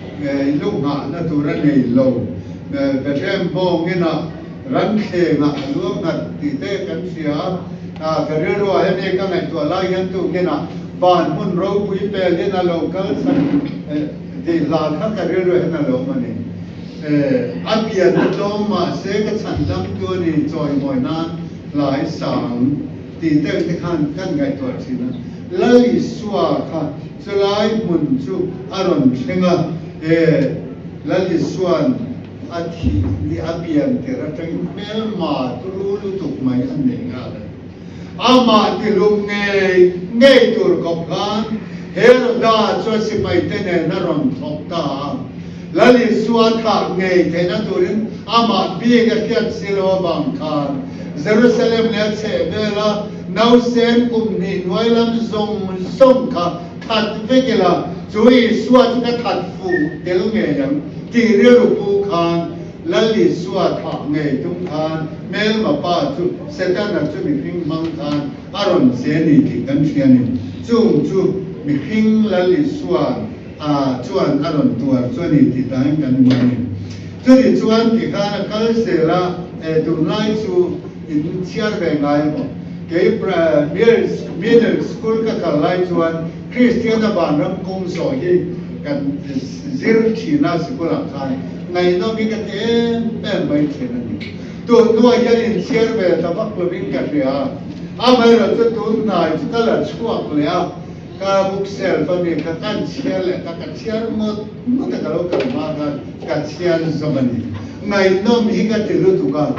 lunghahna tur a nei lo. Bethlehem bawng inah Ranthlengah a luang nghat tih te kan hria a, ka rilruah hemi ka ngaihtuah lai hian tukinah van hmun ropui pelin a lo kal chhan tih hla kha ka rilruah hian a lo awm a ni. A pianna tlawm mahse ka chhan dam tu a ni chawimawi nan hlai sang tih te te khan kan ngaihtuah thin a. Lal Isua kha chulai hmun chu a rawn thleng a, Lal Isua'n A thih ni a pian tir atangin hmelma turu lutuk mai an nei nghal a ni. Amah tilum ngei ngei tur kawp khan Heroda chuan sipaite nen a rawn thawk ta a. Lal Isua thah ngei theihna turin amah bik a hriat si lo avang khan Jerusalem leh a chhehvela nausen kum hnih hnuai lam zawng zawng kha That vek ila, chu Isua chu ka that fuh tel ngei ang tih rilru pu khan Lal Isua thah ngei tum khan hmelma pa chu Setana chu mihring hmang khan a rawn che ni tih kan hria ni. Chung chu mihring Lal Isua a chuan a rawn tuar chu a ni tih tain kan hmu a ni. Chuti chuan tikhan a kal zel a, tunlai chu in chhiar ve ngai emaw? Kei Middle School ka kal lai chuan Kristiana vanram kawng zawh hi kan zir thin a sikulah khan ngaihnawm hi ka ti em em mai thin a ni. Tun hnuah hian inchhiar ve ta vak lovin ka hria a, amaherawh chu tun hnai chu ka la chhuak leh a, ka book shelf a mi kha kan chhiar leh ta, ka chhiar ngawt ngawt a ka lo kal hma khan ka chhiar zawm a ni. Ngaihnawm hi ka ti lutuk a,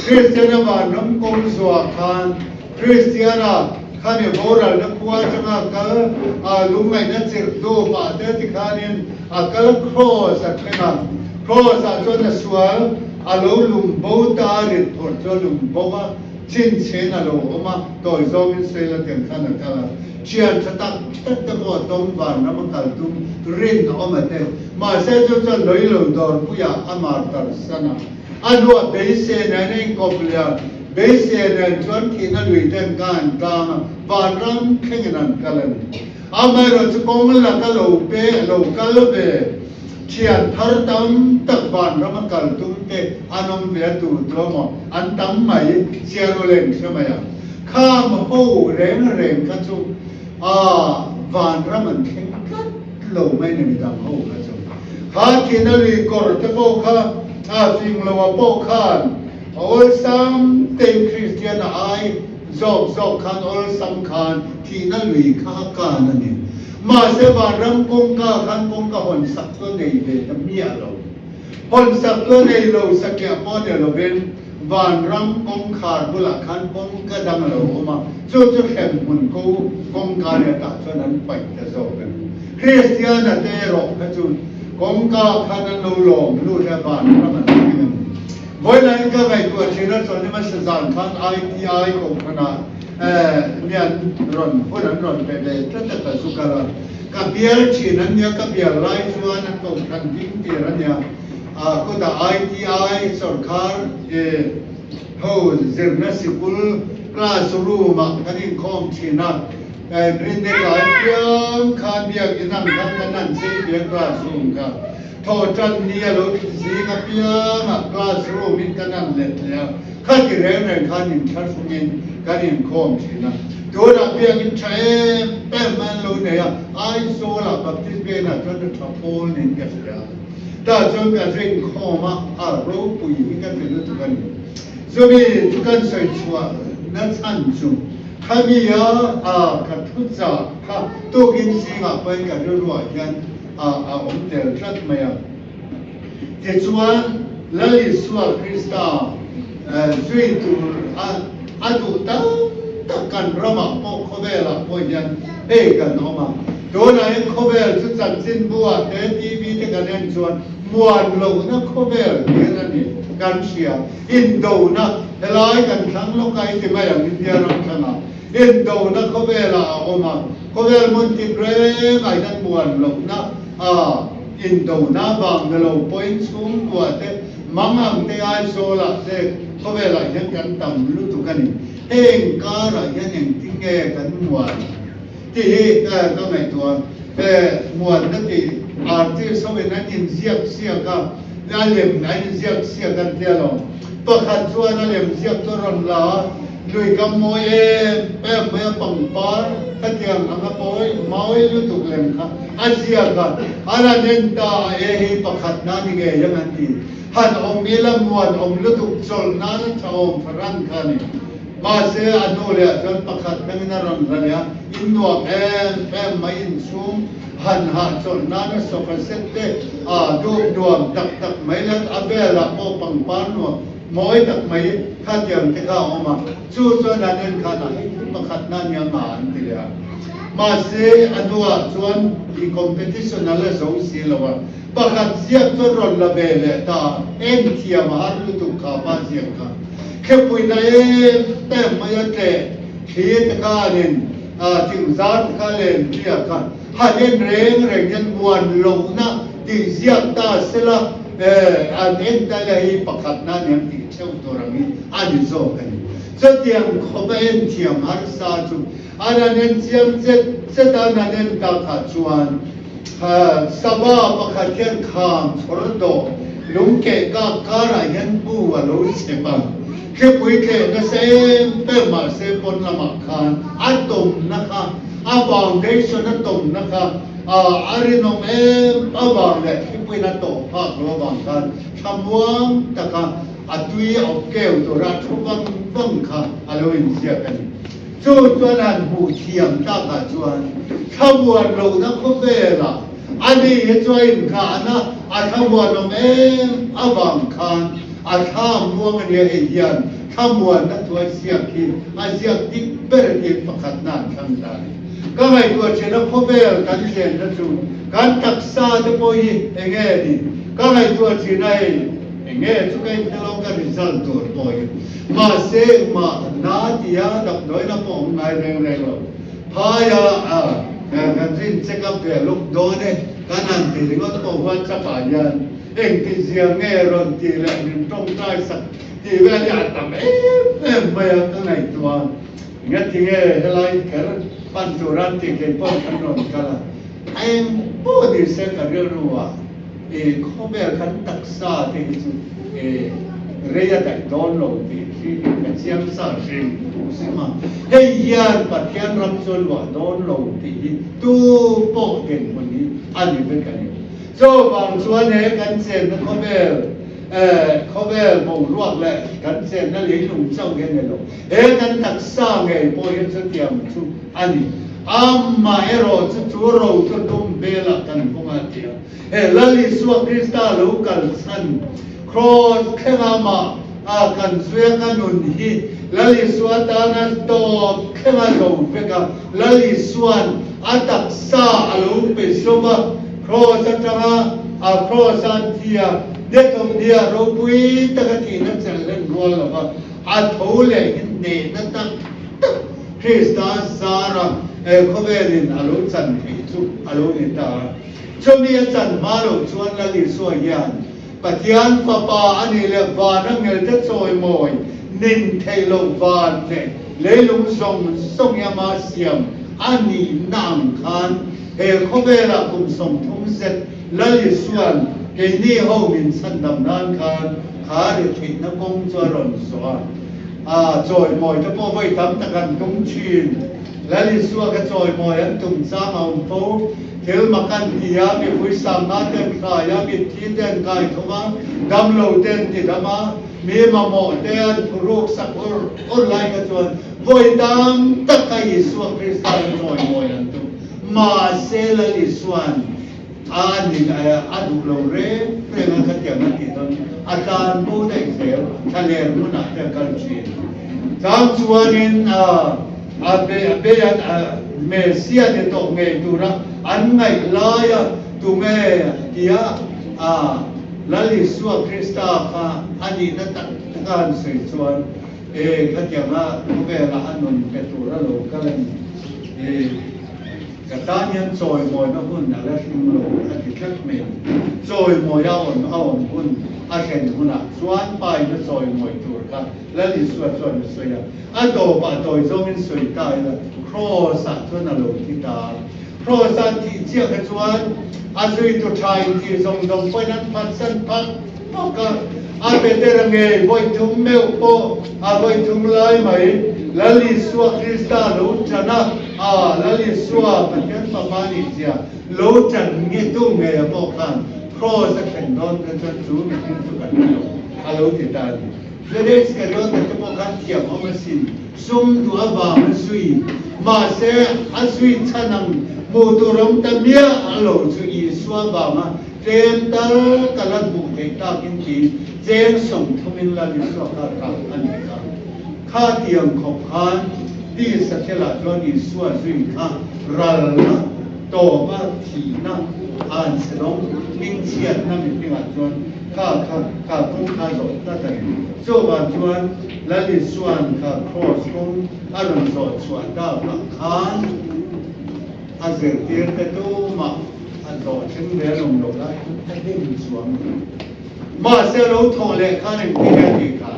Kristiana vanram kawng zuah khan Kristiana khami boralna khua atanga kal a lungngaihna chirh hnu pah te ti khanin a kal a Kraws a thleng a, Kraws ah chuan a sual a lo lum bo ta a rit phawrh chu a lum bo a, chhinchhin a lo awm a, tawi zawngin Suela tiang khan a kal a. Thian tha tak tak te pawh tawng vanram a kal tum rin a awm a te. Mahse chu chuan lawilo dawrpuiah a mar tarsan a. A hnuah beisei nen a inkawp leh a, beisei nen chuan thihna lui ten ka an tlang a, vanram thlengin an kal a ni. Amaherawhchu chu kawng laka lo pe lo kal ve thian thar tam tak vanram a kal tum te an awm ve a tur tu amaw an tam mai chiar aw leng hre mai ang. Kham ho reng reng kha chu a vanram an thleng tlat lo mai ni midang ho kha chu. Kha thina lui kawr te pawh kha a fing lo a pawh khan a awlsam tein Kristian a ai zawk zawk khan awlsam khan thihna lui kha a kan a ni. Mahse vanram kawngka khan kawngka hawn sak chu a nei ve ta miah lo. Hawn sak chu a nei lo sakiah pawh ni lovin Vanram kawngkhar bulah khan kawngka dang a lo awm a, chu chu hremhmun ko kawngka nia tah chuan an paih ta zawk a ni. Kristiana te erawh kha chu kawngka khan an lo lawm lut a, vanram an thleng a ni. Vawilain ka ngaihtuah thin a, chuan hmasa zan khan ITI kohhranah mian rawn hun an rawn pe ve tlat a ka zu kal a, ka bial thin an nia, ka bial lai chuan an kohhran ding tir a nia. A kutah ITI sawrkar ho zirna sikul class room ah kan inkhawm thin a, Rinne tlai piang khan biak in ang khan kan han chei ve a class room kha. Thaw tan ni a lo zing apiang ah class room in kan han let leh a, khati reng reng khan inthlahrung in kan inkhawm thin a. Tunah biak in tha em em an lo nei a, Aizawl ah Baptist Biak inah chuan a tha pawl niin ka hria. Tah chuan ka ring khawm a, a ropui hi ka ti lutuk a ni. Chumi chu kan sawi chhuah na chhan chu khami a a ka thu chah kha tukin zingah pawhin ka rilruah hian a a awm tel tlat mai a. Tichuan Lal Isua Krista zui tur a a duh tam tak kan ramah pawh khawvelah pawh hian hei kan awm a. Tunah hian khawvel chu chanchinbu ah te TV te kan en chuan muan lohna khawvel hlir a ni. kan hria. Indona, helai kan thlang lawk a i ti mai ang India ram thlangah indona khawvelah a awm a, khawvel hmun tin reng ah hian muan lohna a indona vang ni lo pawhin chhungkua te mang ang te Aizawlah te khawvelah hian kan tam lutuk a ni. Heng karah hian engtin nge kan muan tih hi ka ngaihtuah a, muanna tih artist hoin an inziak siak a, a lem an inziak siak an tia lo. Pakhat chuan a lem ziak chu a rawn la a, lui kam mawi em em mai a pangpar khatiang anga pawi mawi lutuk lem kha a ziak a, a rawn en ta a, e hei pakhat na ni ngei ang an ti. Han awm ila muan awm lutuk chawlh nan a tha awm fahran kha a ni. Mahse a hnu leh ah chuan pakhat dangin a rawn la leh a, in nuam em em mai inchhung han hah chawlh nan a sofa set te a dup nuam tak tak mai leh a velah pawh pangpar nuam mawi tak mai khatiang te kha a awm a, chu chuan an en khan a hei khi pakhat na nia nga an ti leh a. Mahse a hnuah chuan i competition a la zo si lo a. Pakhat ziak chuan rawn la ve leh ta, en thiam a har lutuk kha pa ziak kha. Khepui na em em mai a tleh thli te khanin thing zar te kha len tia kha han en reng reng hian muan lohna tih ziak ta sela an en ta le hi pakhat na aniang tih theuh tur ang hi a ni zawk a ni. Chutiang khawp a en thiam harsa chu an han en chiang chet chet a an han en ta kha chuan Sava pakhat hian kham chhawr dawh lung keh kak karah hian bu a lo chep a, thlipui tleh nasa em em mahse pawn lamah khan a tawmna kha a foundation a tawmna kha a rinawm em avang leh thlipuiin a tawh phak lo avang khan thlamuang taka a tui awp keu tura thu vang vang kha a lo inziak a ni. Chu chuan han hmuh thiam takah chuan thlamuan lohna khawvelah a ni hi chu a inkhahna a thlamuanawm em avang khan a thla muang a nia hei hian thlamuanna thu a ziak hi a ziak dik ber tiin pakhatna an thlang ta a ni. Ka ngaihtuah thin a khawvel kan chenna chu kan taksa te pawh hi enge ni? Ka ngaihtuah thin a hei enge chu ka inhre lo ka result tur pawh hi. Mahse, mah na tia damdawiin a pawh awm ngai reng reng lo. Phaia a kan rin check up ve lawk dawn e, kan han ti ringawt pawh WhatsApp ah hian engti zia nge rawn tih leh min tawngtai sak tih vel hi a tam em em mai a, ka ngaihtuah a. Engati nge helai kher pan tur an tih kei pawh kan rawn kal a, eng pawh ni se ka rilru ah. I khawvel kan taksa te hi chu e rei a daih dawn lo tih hi ka chiang sa hrim hrim a, hei hian Pathian ram chu a luah dawn lo tih hi tu pawh dinhmun hi a ni vek a ni. Chuvang chuan he kan chenna khawvel e khawvel boruak leh kan chenna leilung chauh hi a ni lo, he kan taksa ngei pawh hian chutiang chu a ni. Amaherawh chu chu ro chu tum velah kan vawng a ti a. He Lal Isua Krista lo kal chhan Kraws thlenga mah a kan zuia ka nun hi Lal Isua tana tawp thlenga zo vek a, Lal Isua'n a taksa a lo pe zo va, Kraws atanga a Kraws an thi a, Nethawmhnia ropui taka thihna chelh hlen rual lova a tho leh hi hnehna tak tak Krista zara he khawvelin a lo chan theih chu a lo ni ta a. Chumi a chan hma loh chuan Lal Isua hian Pathian Fapa a nih leh van a ngelte chawimawi nin theih loh van leh leilung zawng zawng hi ama siam a nihna ang khan he khawvelah kum 30 zet Lal Isua'n keini ho min chhandam nan khan kha retheihna kawng chu a rawn zawh a. A chawimawi te pawh vawi tam tak an tum thin. Lal Isua kha chawimawi an tum chang a awm fo. Thil mak an ti a, mipui sangha te an khai a, mitthi te an kai thung a, damlo te an ti dam a, mi mamawh te an phuruk sak ur ur lai kha chuan vawi tam tak kha Isua Krista an chawimawi an tum. Mahse Lal Isua'n A nin a duh lo reng reng a, khatiang a tih dawn a tlan bo daih zel, thlaler hmunah te a kal thin. Chang chuanin a bei an Messia ni tawh ngei tura an ngaih laia tunge tia a. Lal Isua Krista kha a nihna tak taka an sawi chuan e khatianga khawvela a nun pe tur a lo kal a ni. E ka tan hian chawimawina hun a la hring lo a ti tlat mai a ni. Chawimawi a awm a awm hun a thlen hunah chuan paina chawimawi tur kha Lal Isua chuan a sawi a. A tawpah tawi zawngin sawi ta ila Kraws-ah chuan a lo thi ta a. Kraws-a thih chiah kha chuan a zuitu tha intih zawng zawng pawhin an phatsan phak phak a. A Petera ngei vawi thum meuh pawh a vawi thum lai mai Lal Isua Krista lo tan a, a Lal Isua Pathian Fapa nih zia lo tan nge tu ngei a pawh khan Kraws a thlen dawn kha chuan chu mihring chu kan hre lo a lo ti ta a ni. Judas Iscariot-a te pawh khan thiam awm asin, sum duh avang a zui. Mahse, a zui chhan ang hmuh tur awm ta miah a lo chu Isua vanga tlem tal ka la hmuh theih takin tiin cheng 30 in Lal Isua kha rak a ni kha. Kha tiang khawp khan tisa thilah chuan Isua zui kha ralna, tawpa thihna, anchhe dawng, hmingchhiatna mihringah chuan Kha kha kha kawng kha zawh tlat a ni. Chuvang chuan Lal Isua'n kha Kraws kawng a rawn zawh chhuah takah khan a zirtirte tumah a zawh thleng ve an awm loh lai khan a hlim chuang lo. Mahse a lo thawh leh khan engtin nge a tih kha?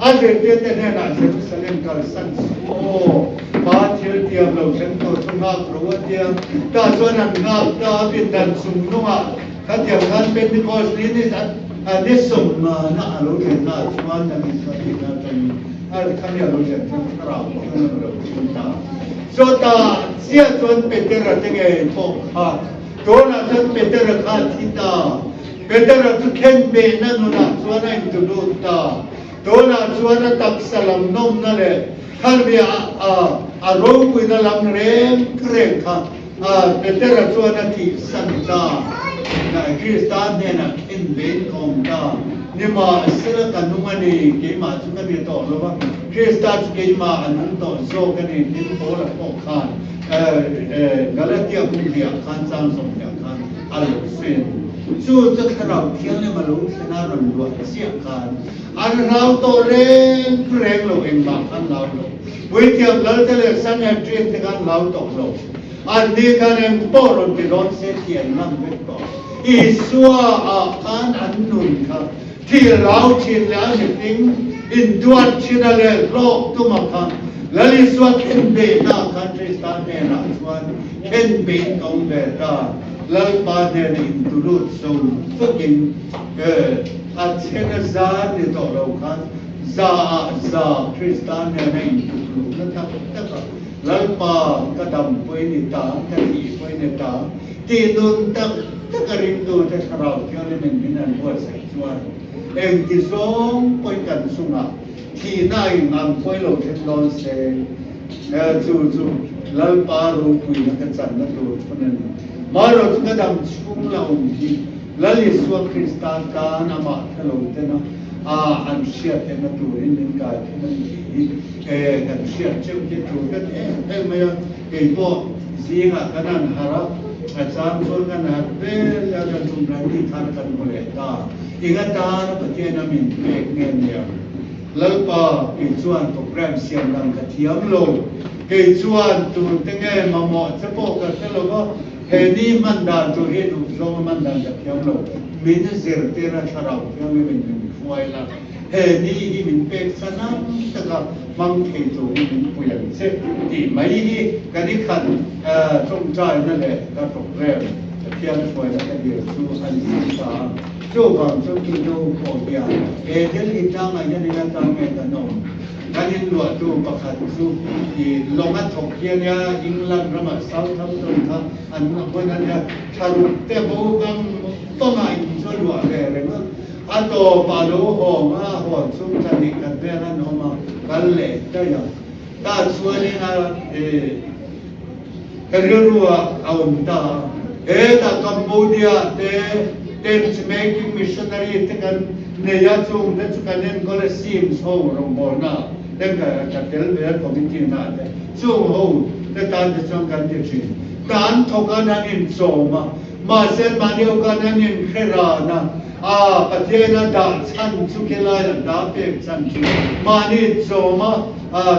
A zirtirte hnenah Jerusalem kalsan suh aw, Pa thil tiam lo thleng tur chu nghak ru a tia. Tah chuan an nghak ta a, pindan chung nungah Khatiang khan Pentecost ni ni ni sawmna a lo thlen hna chuan kan Isua tihna atangin a khami a lo thlen chuan thlarau pawh khan a lo thim ta. Chutah chiah chuan Petera te ngei pawh kha tunah chuan Petera kha a thi ta. Petera chu thlen behna nunah chuan a intu lut ta. Tunah chuan a taksa lam nawmna leh khalmi a ropuina lam reng reng kha Petera chuan a thihsan ta. Krista hnenah khin vein ka awm ta. Nimahsela ka nung a ni, keimah chu ka ni tawh lo va, Krista chu keimah a nung tawh zawk a ni, tin Paula pawh khan Galatia hmunhliah khan chang 20 khan a lo sawi a ni. Chu chu Thlarau Thianghlim a lo thlen a rawn luah chiah khan an hlau tawh reng reng lo, engmah khan hlau lo. Puithiam Lalte leh Sanhedrin te khan hlau tawh lo. Anni khan eng pawh rawn ti dawn se tih an ngam vek tawh. Isua ah khan an nun kha thil hlau thin leh a mihring induat thin a leh hlawk tuma kha Lal Isua khenbehna khan Krista hnenah chuan khenbehin ka awm ve ta. Lalpa hnena intulut zo vekin a chhena zar ni tawh lo khan Za ah za Krista nena intukluhna tak tak a, Lalpa ka dam pawhin i ta, ka thih pawhin i ta tih nun tak tak a ringtute Thlarau Thianghlimin min han buatsaih chuan engti zawng pawhin kan chungah thihna a inang pawhin lo thleng dawn se, chu chu Lalpa ropuina ka channa tur thun a ni. Marawh chu ka dam chhung la awm hi Lal Isua Krista tan amah thalo tena a an hriat tehna turin min kai thung a ni tih hi e kan hriat teuh hi a tul vek em em mai a. Kei pawh zingah kan han harh a, a chang chuan kan harh vel a, kan tum ran ni thar kan hmu leh ta. Eng atana Pathian a min pek nge niang? Lalpa, kei chuan program siam dan ka thiam lo. Kei chuan tur te nge mamawh che pawh ka hre lo va, He ni hman dan tur hi duh zawng a hman dan ka thiam lo. Min zirtir a thlarau thianghlim in min hruai la, he ni hi min pek sanam taka hmang thei tur hi min pui ang che tih mai hi ka ni khat tawngtaina leh ka program Pathian hruaina ka dil chu a ni si ta a. Chuvang chu tunu pawh hian he Delhi tlangah hian eng atang nge kan awm? Kan inluahtu pakhat chu i lawng a thawk hi a nia, England ramah Southampton kha an hmun a nia, thlaruk te bo vang vangah in chu a luah ve reng a, a tawpah lo hawng a, a hawn chung thla hnih khat vel an awm a, kal leh daih a. Tah chuanin a i ka rilru ah a awm ta a, hetah Cambodia te tent making missionary te kan nei a, chung te chu kan enkawl a, Sims ho rawngbawlna ah te ka tel ve a committee na ah te, chung ho te tan te chuan kan ti thin. Tan thawk an an inchawm a, mahse mahni ho khan an inhre ran a. A Pathian a dah chhan chu khilai a dah pek chhan chu mahni chawma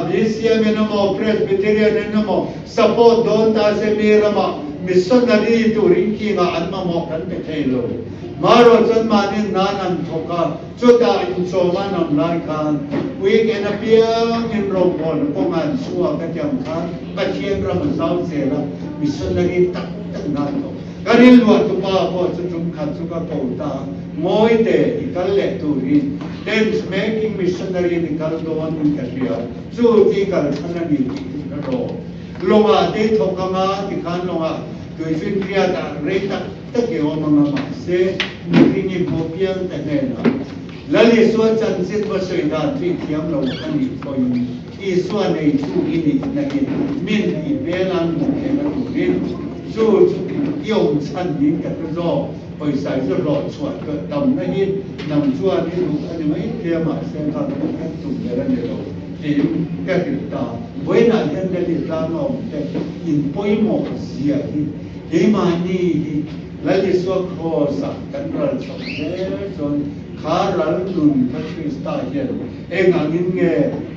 BCM in emaw Presbyterian in emaw support dawn ta se mi ramah missionary turin kingah an mamawh kan pe thei lo. Marawh chuan mahni nan an thawk a, chutah inchawm an awm lai khan weekend apiangin rawngbawlna kawngah an chhuak a tiang khan Pathian ram a zau zel a, missionary tak tak nan thawk. Ka rilruah tupa pawh chu tum khat chu ka ko ta a, Ngawi teh, i kal leh tur hi tent making missionary in i kal dawn in ka hria, chu ti kal chhan a ni tih chu ka rawh. Lawngah te i thawk anga tikhan lawngah tuifinriat ah rei tak tak i awm anga mahse mihring i hmu piang te hnenah Lal Isua chanchin va sawi dan chu i thiam lo a nih pawhin Isua neitu i nih nahin min i hmel an hmuh theihna turin chu chu i awm chhan niin ka hre zawk. Pawisa hi chu hlawh chhuah tawh tamna hi nang chuan i duh a ni mai thei a mahse kha ka khat tum ber a ni lo tiin ka hrilh ta. Vawiinah hian Delhi tlanga awm te in pawimawh zia hi keimahni hi Lal Isua Kraws-ah kan ral chhoh zel chuan kha ral nun kha Krista hian eng angin nge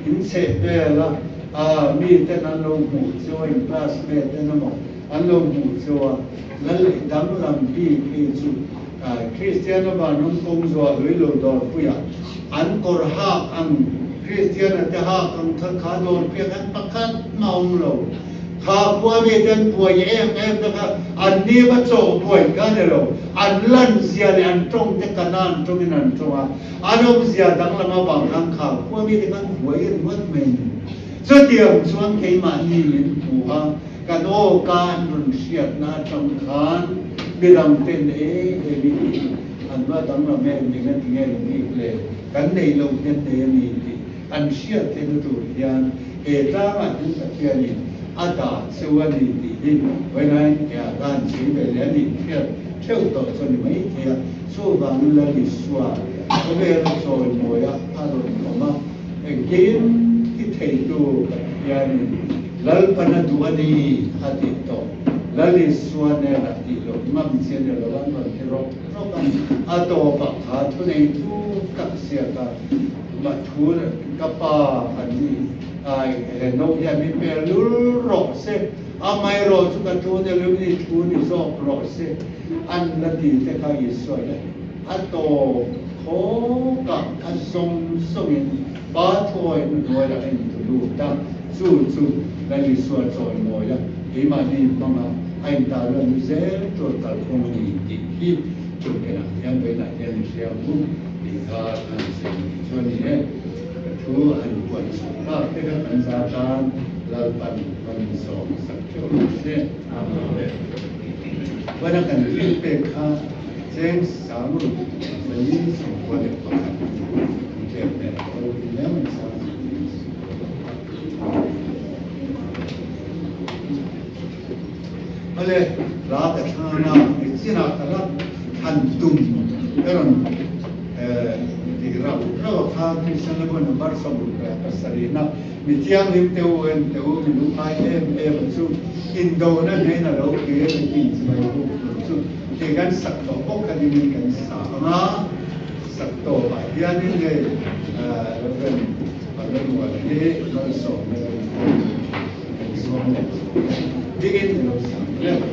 in chheh vel a, a miten an lo hmuh chu a, in classmate ten emaw an lo hmuh chu a, lal danglam bik hi chu Kristiana vanram kawng zuah lui lo dawrpuiah an kawr hak ang Kristiana te hak ang kha kha dawrpuiah khan pakhat mah awm lo. Kha khua mi te an buai em em te kha an ni va chawh buai kha ni lo, an lan zia leh an tawng te kana an tawngin an tawng a, an awmzia danglam avang khan kha khua mi te khan buai ringawt mai a ni. Chutiang chuan keimahni min hmu a, kan aw ka an rawn hriatna atang khan midang ten e he mi hi an va danglam em eng a ti nge ni bik le, kan nei lo hian nei a ni tih an hriat theihna tur hian he tlangah hian Pathianin a dah cheu a ni tih hi vawilain ke ah khan sawi ve leh a nih hriat theuh tawh chu a ni mai thei a. Chuvangin Lal Isua khawvel a chawimawi a, a rawn awm a, engkim ti theitu Pathianin Lalpan a duh a ni a tih tawh. Lal Isua nen a tih loh ngam chi a ni lo, an rawn ti rawk rawk a, a tawpah kha thuneitu tak ziak a, Mah thu ka pa an ni ai he no hian min pe lul rawh se, amaherawh chu ka thu ni lo ni thu ni zawk rawh se an la ti te kha Isua hian a tawp khawkah a zawng zawngin pa thuawi na hnuaiah a intu lut a, chu chu Lal Isua chawimawi a keimahni hmanga a intarlan zel tur kalphung a ni tih hi chungkenah hian vawiinah hian i hria ang u. Tih kha an sawi tih chu a ni e. Ka thu han puan chhuah tak te kha kan za tan Lalpan kan zawm sak theuh ang che. Vana kan thil pek kha cheng sang ruk pali 91 an tlem hmel tho hle mai sang Awle, hla ka thlang a, nichinah ka la thlan tum ka rawn tih rauh rauh a kha Kristian Labuan number 77 na mi thianghlim te u en te u mi lungngai em em a chu indona hnen a lo kir a tih chi mai buk tur chu khi kan sak tawh bawk kha dingin kan sa ang a, sak tawpah hianin hei Reverend Palamuan hi malsawmna kan kan sawm leh dingin i lo sang reng.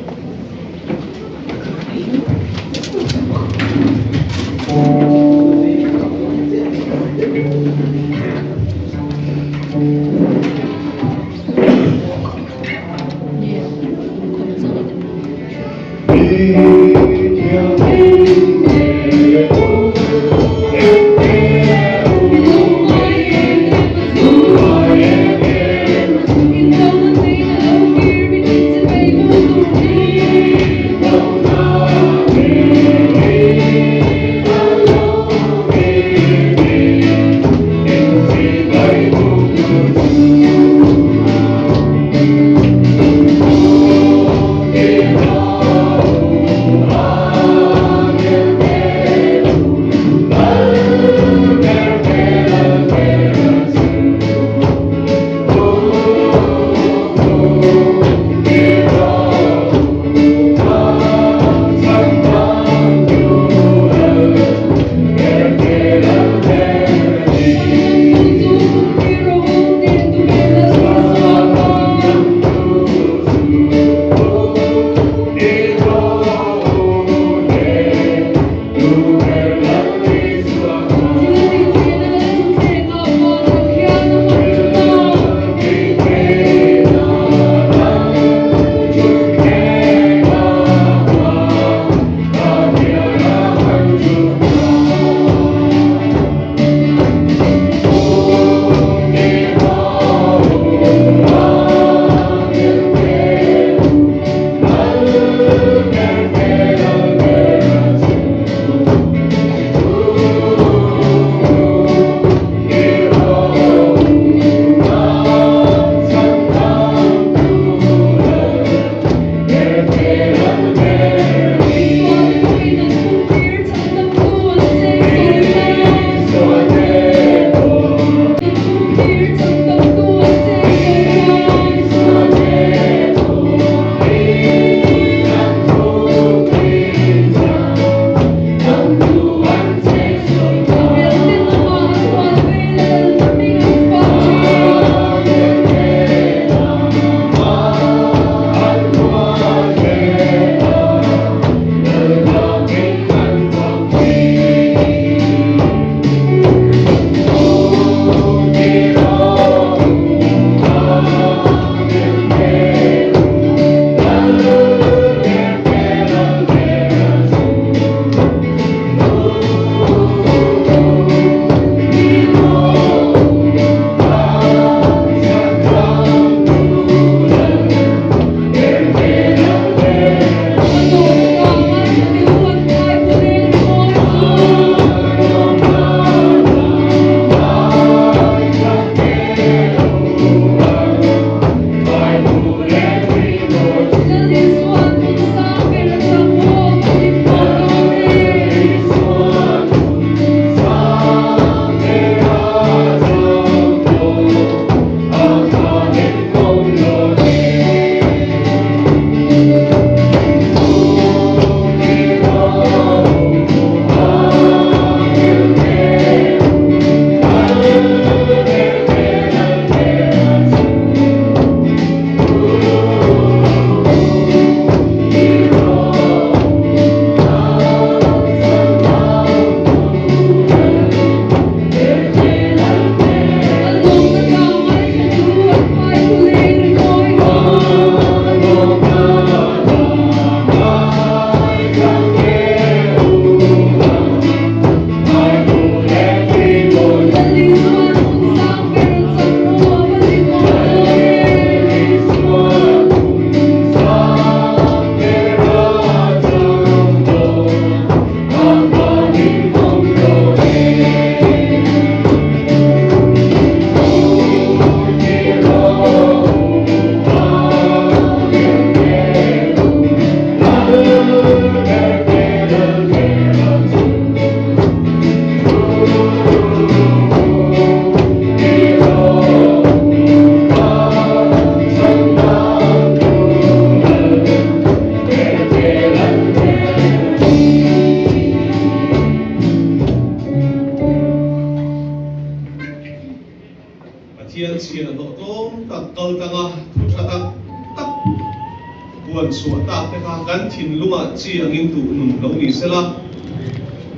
chhuah tak te kha kan thinlungah chi angin duh nun lo ni sela,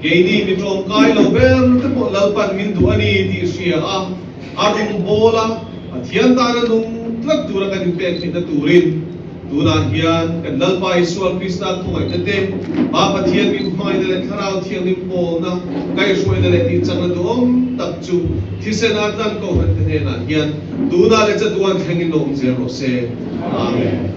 keini mi tlawmkai lo ber te pawh Lalpan min duh a ni tih hria a, a rawngbâwl a, Pathian tana nung tlat tura kan inpek theihna turin tunah hian kan Lalpa Isua Krista khawngaihna te, Pa Pathian min hmangaihna leh Thlarau Thianghlim pawlna, kaihhruaina leh tihchakna duhawm tak chu thisen a tlan kohhran te hnenah hian tunah leh chatuan thlengin lo awm zel rawh se. Amen.